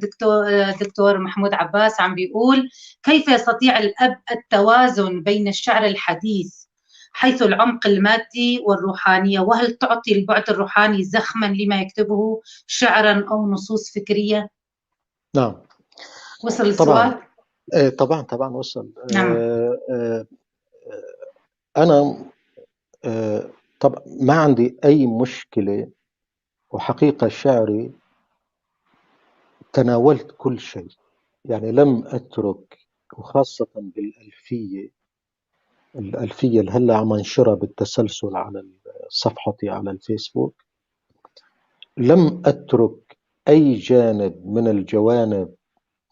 دكتور محمود عباس، عم بيقول: كيف يستطيع الأب التوازن بين الشعر الحديث حيث العمق المادي والروحانية، وهل تعطي البعد الروحاني زخما لما يكتبه شعرا أو نصوص فكرية؟ نعم. وصل السؤال؟ طبعا طبعا وصل. نعم. أنا طبعا ما عندي أي مشكلة، وحقيقة شعري تناولت كل شيء، يعني لم أترك، وخاصة بالألفية، الألفية اللي هلا عم انشرها بالتسلسل على صفحتي على الفيسبوك، لم أترك أي جانب من الجوانب،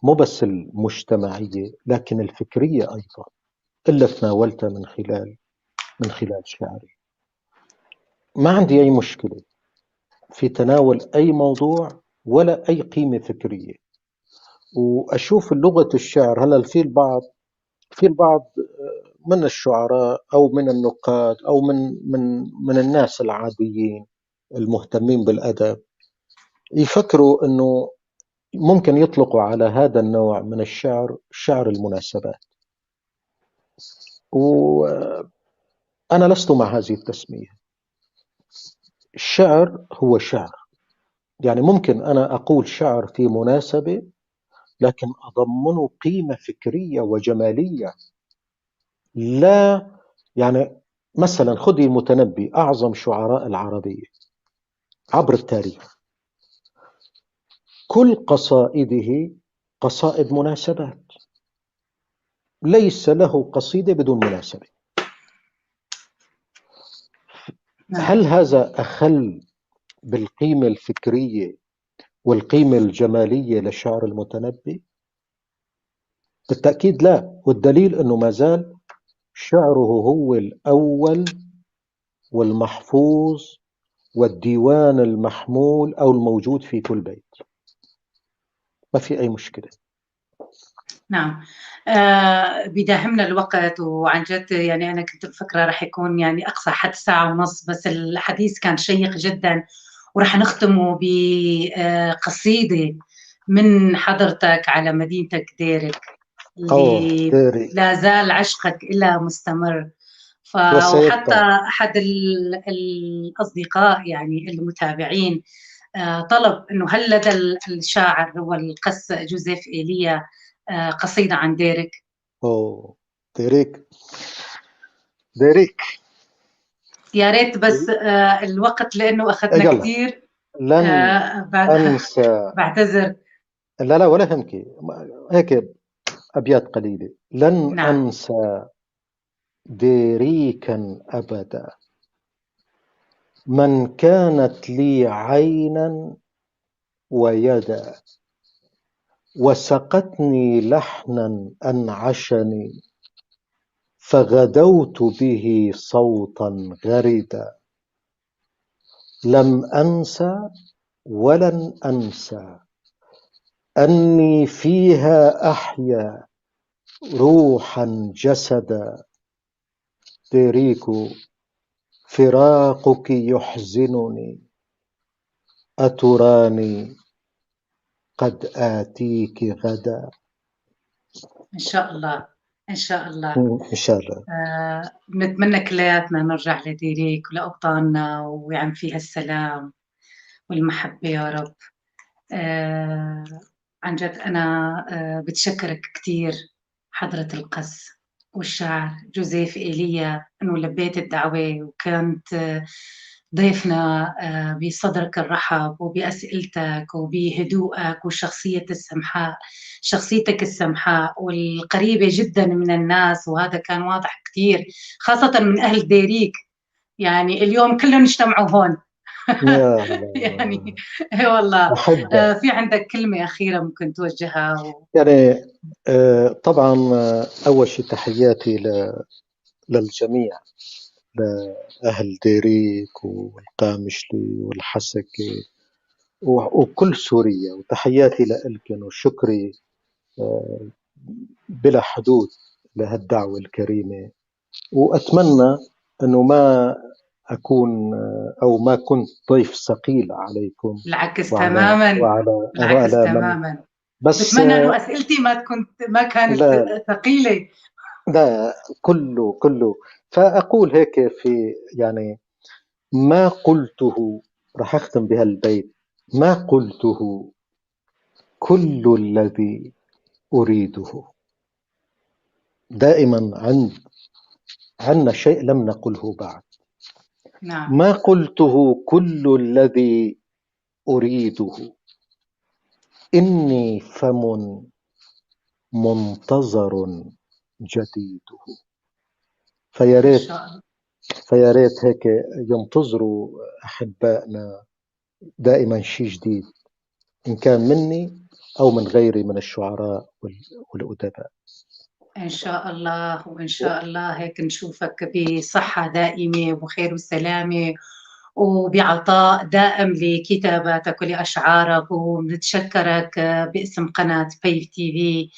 مو بس المجتمعية لكن الفكرية أيضا، إلا تناولتها من خلال شعري. ما عندي أي مشكلة في تناول أي موضوع ولا أي قيمة فكرية. وأشوف لغة الشعر هلا في البعض من الشعراء أو من النقاد أو من من من الناس العاديين المهتمين بالأدب يفكروا أنه ممكن يطلقوا على هذا النوع من الشعر شعر المناسبات، وأنا لست مع هذه التسمية. الشعر هو شعر، يعني ممكن أنا أقول شعر في مناسبة لكن أضمنه قيمة فكرية وجمالية. لا يعني مثلا خذي المتنبي، أعظم شعراء العربية عبر التاريخ، كل قصائده قصائد مناسبات، ليس له قصيدة بدون مناسبة. هل هذا أخل بالقيمة الفكرية والقيمة الجمالية لشعر المتنبي؟ بالتأكيد لا، والدليل أنه ما زال شعره هو الأول والمحفوظ والديوان المحمول أو الموجود في كل بيت، ما في أي مشكلة. نعم. بداهمنا الوقت، وعن جد يعني أنا كنت مفكرة رح يكون يعني أقصى حد ساعة ونص، بس الحديث كان شيق جدا، ورح نختمه بقصيدة من حضرتك على مدينتك ديرك اللي لا زال عشقك إلا مستمر. وحتى أحد الأصدقاء يعني المتابعين طلب إنه هل لدى الشاعر والقس جوزيف إيليا قصيدة عن ديريك؟ أوه ديريك، ديريك يا ريت، بس الوقت لأنه أخذنا كثير. لن أنسى. بعتذر. لا لا ولا يهمك، هيك أبيات قليلة. لن أنسى ديريكا أبدا، من كانت لي عينا ويدا، وسقتني لحنا أنعشني، فغدوت به صوتا غردا. لم أنسى ولن أنسى أني فيها أحيا روحا جسدا. ديريكو فراقك يحزنني، أتراني قد آتيك غدا. إن شاء الله، إن شاء الله، إن شاء الله. نتمنى كلياتنا نرجع لديريك ولأوطاننا ويعم فيها السلام والمحبة يا رب. عن جد أنا بتشكرك كثير حضرة القس والشاعر جوزيف إيليا أنه لبيت الدعوة وكانت ضيفنا بصدرك الرحب وبأسئلتك وبهدوءك وشخصية السمحاء، شخصيتك السمحاء والقريبة جدا من الناس، وهذا كان واضح كثير خاصة من أهل ديريك. يعني اليوم كلهم اجتمعوا هون. يعني اي والله. في عندك كلمة أخيرة ممكن توجهها؟ يعني طبعا أول شيء تحياتي للجميع، لأهل ديريك والقامشلي والحسكة وكل سوريا، وتحياتي لإلكن وشكري بلا حدود لهالدعوة الكريمة. وأتمنى أنه ما أكون أو ما كنت ضيف ثقيل عليكم. بالعكس تماما، بالعكس تماما. بس بتمنى أنه أسئلتي ما كانت ثقيلة. لا كله كله. فأقول هيك في يعني ما قلته، راح أختم بهالبيت: ما قلته كل الذي أريده. دائما عندنا شيء لم نقله بعد. نعم. ما قلته كل الذي أريده، إني فم منتظر جديده. فيا ريت هيك ينتظروا أحبائنا دائما شيء جديد، إن كان مني أو من غيري من الشعراء والأدباء. إن شاء الله، وإن شاء الله هيك نشوفك بصحة دائمة وخير وسلامة وبعطاء دائم لكتاباتك ولأشعارك. ونتشكرك باسم قناة بيف تي في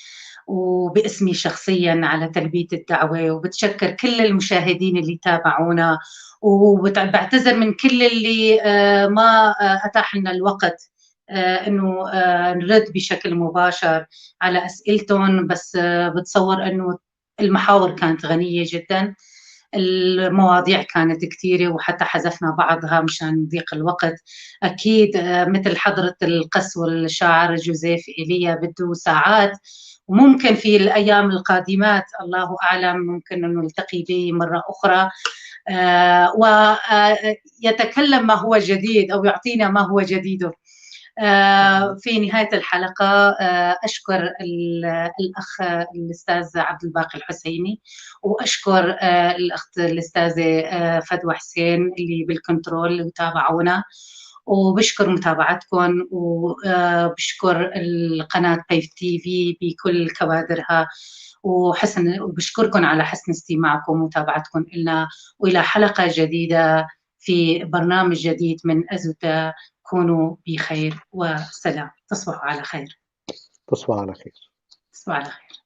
وباسمي شخصيا على تلبية الدعوة، وبتشكر كل المشاهدين اللي تابعونا، وبعتذر من كل اللي ما أتاح لنا الوقت انه نرد بشكل مباشر على اسئلتهم، بس بتصور انه المحاور كانت غنية جدا، المواضيع كانت كثيرة وحتى حذفنا بعضها مشان ضيق الوقت. اكيد مثل حضره القس والشاعر جوزيف ايليا بده ساعات، وممكن في الايام القادمات الله اعلم ممكن انه نلتقي به مرة اخرى ويتكلم ما هو جديد او يعطينا ما هو جديدة. في نهاية الحلقة أشكر الأخ الأستاذ عبد الباقي الحسيني، وأشكر الأخت الأستاذة فدوى حسين اللي بالكنترول وتابعونا، وبشكر متابعتكم، وبشكر القناة بيف تي في بكل كوادرها وبشكركم على حسن استماعكم ومتابعتكم لنا، وإلى حلقة جديدة في برنامج جديد من أزوتا. كونوا بخير وسلام، تصبحوا على خير. تصبحوا على خير. تصبحوا على خير.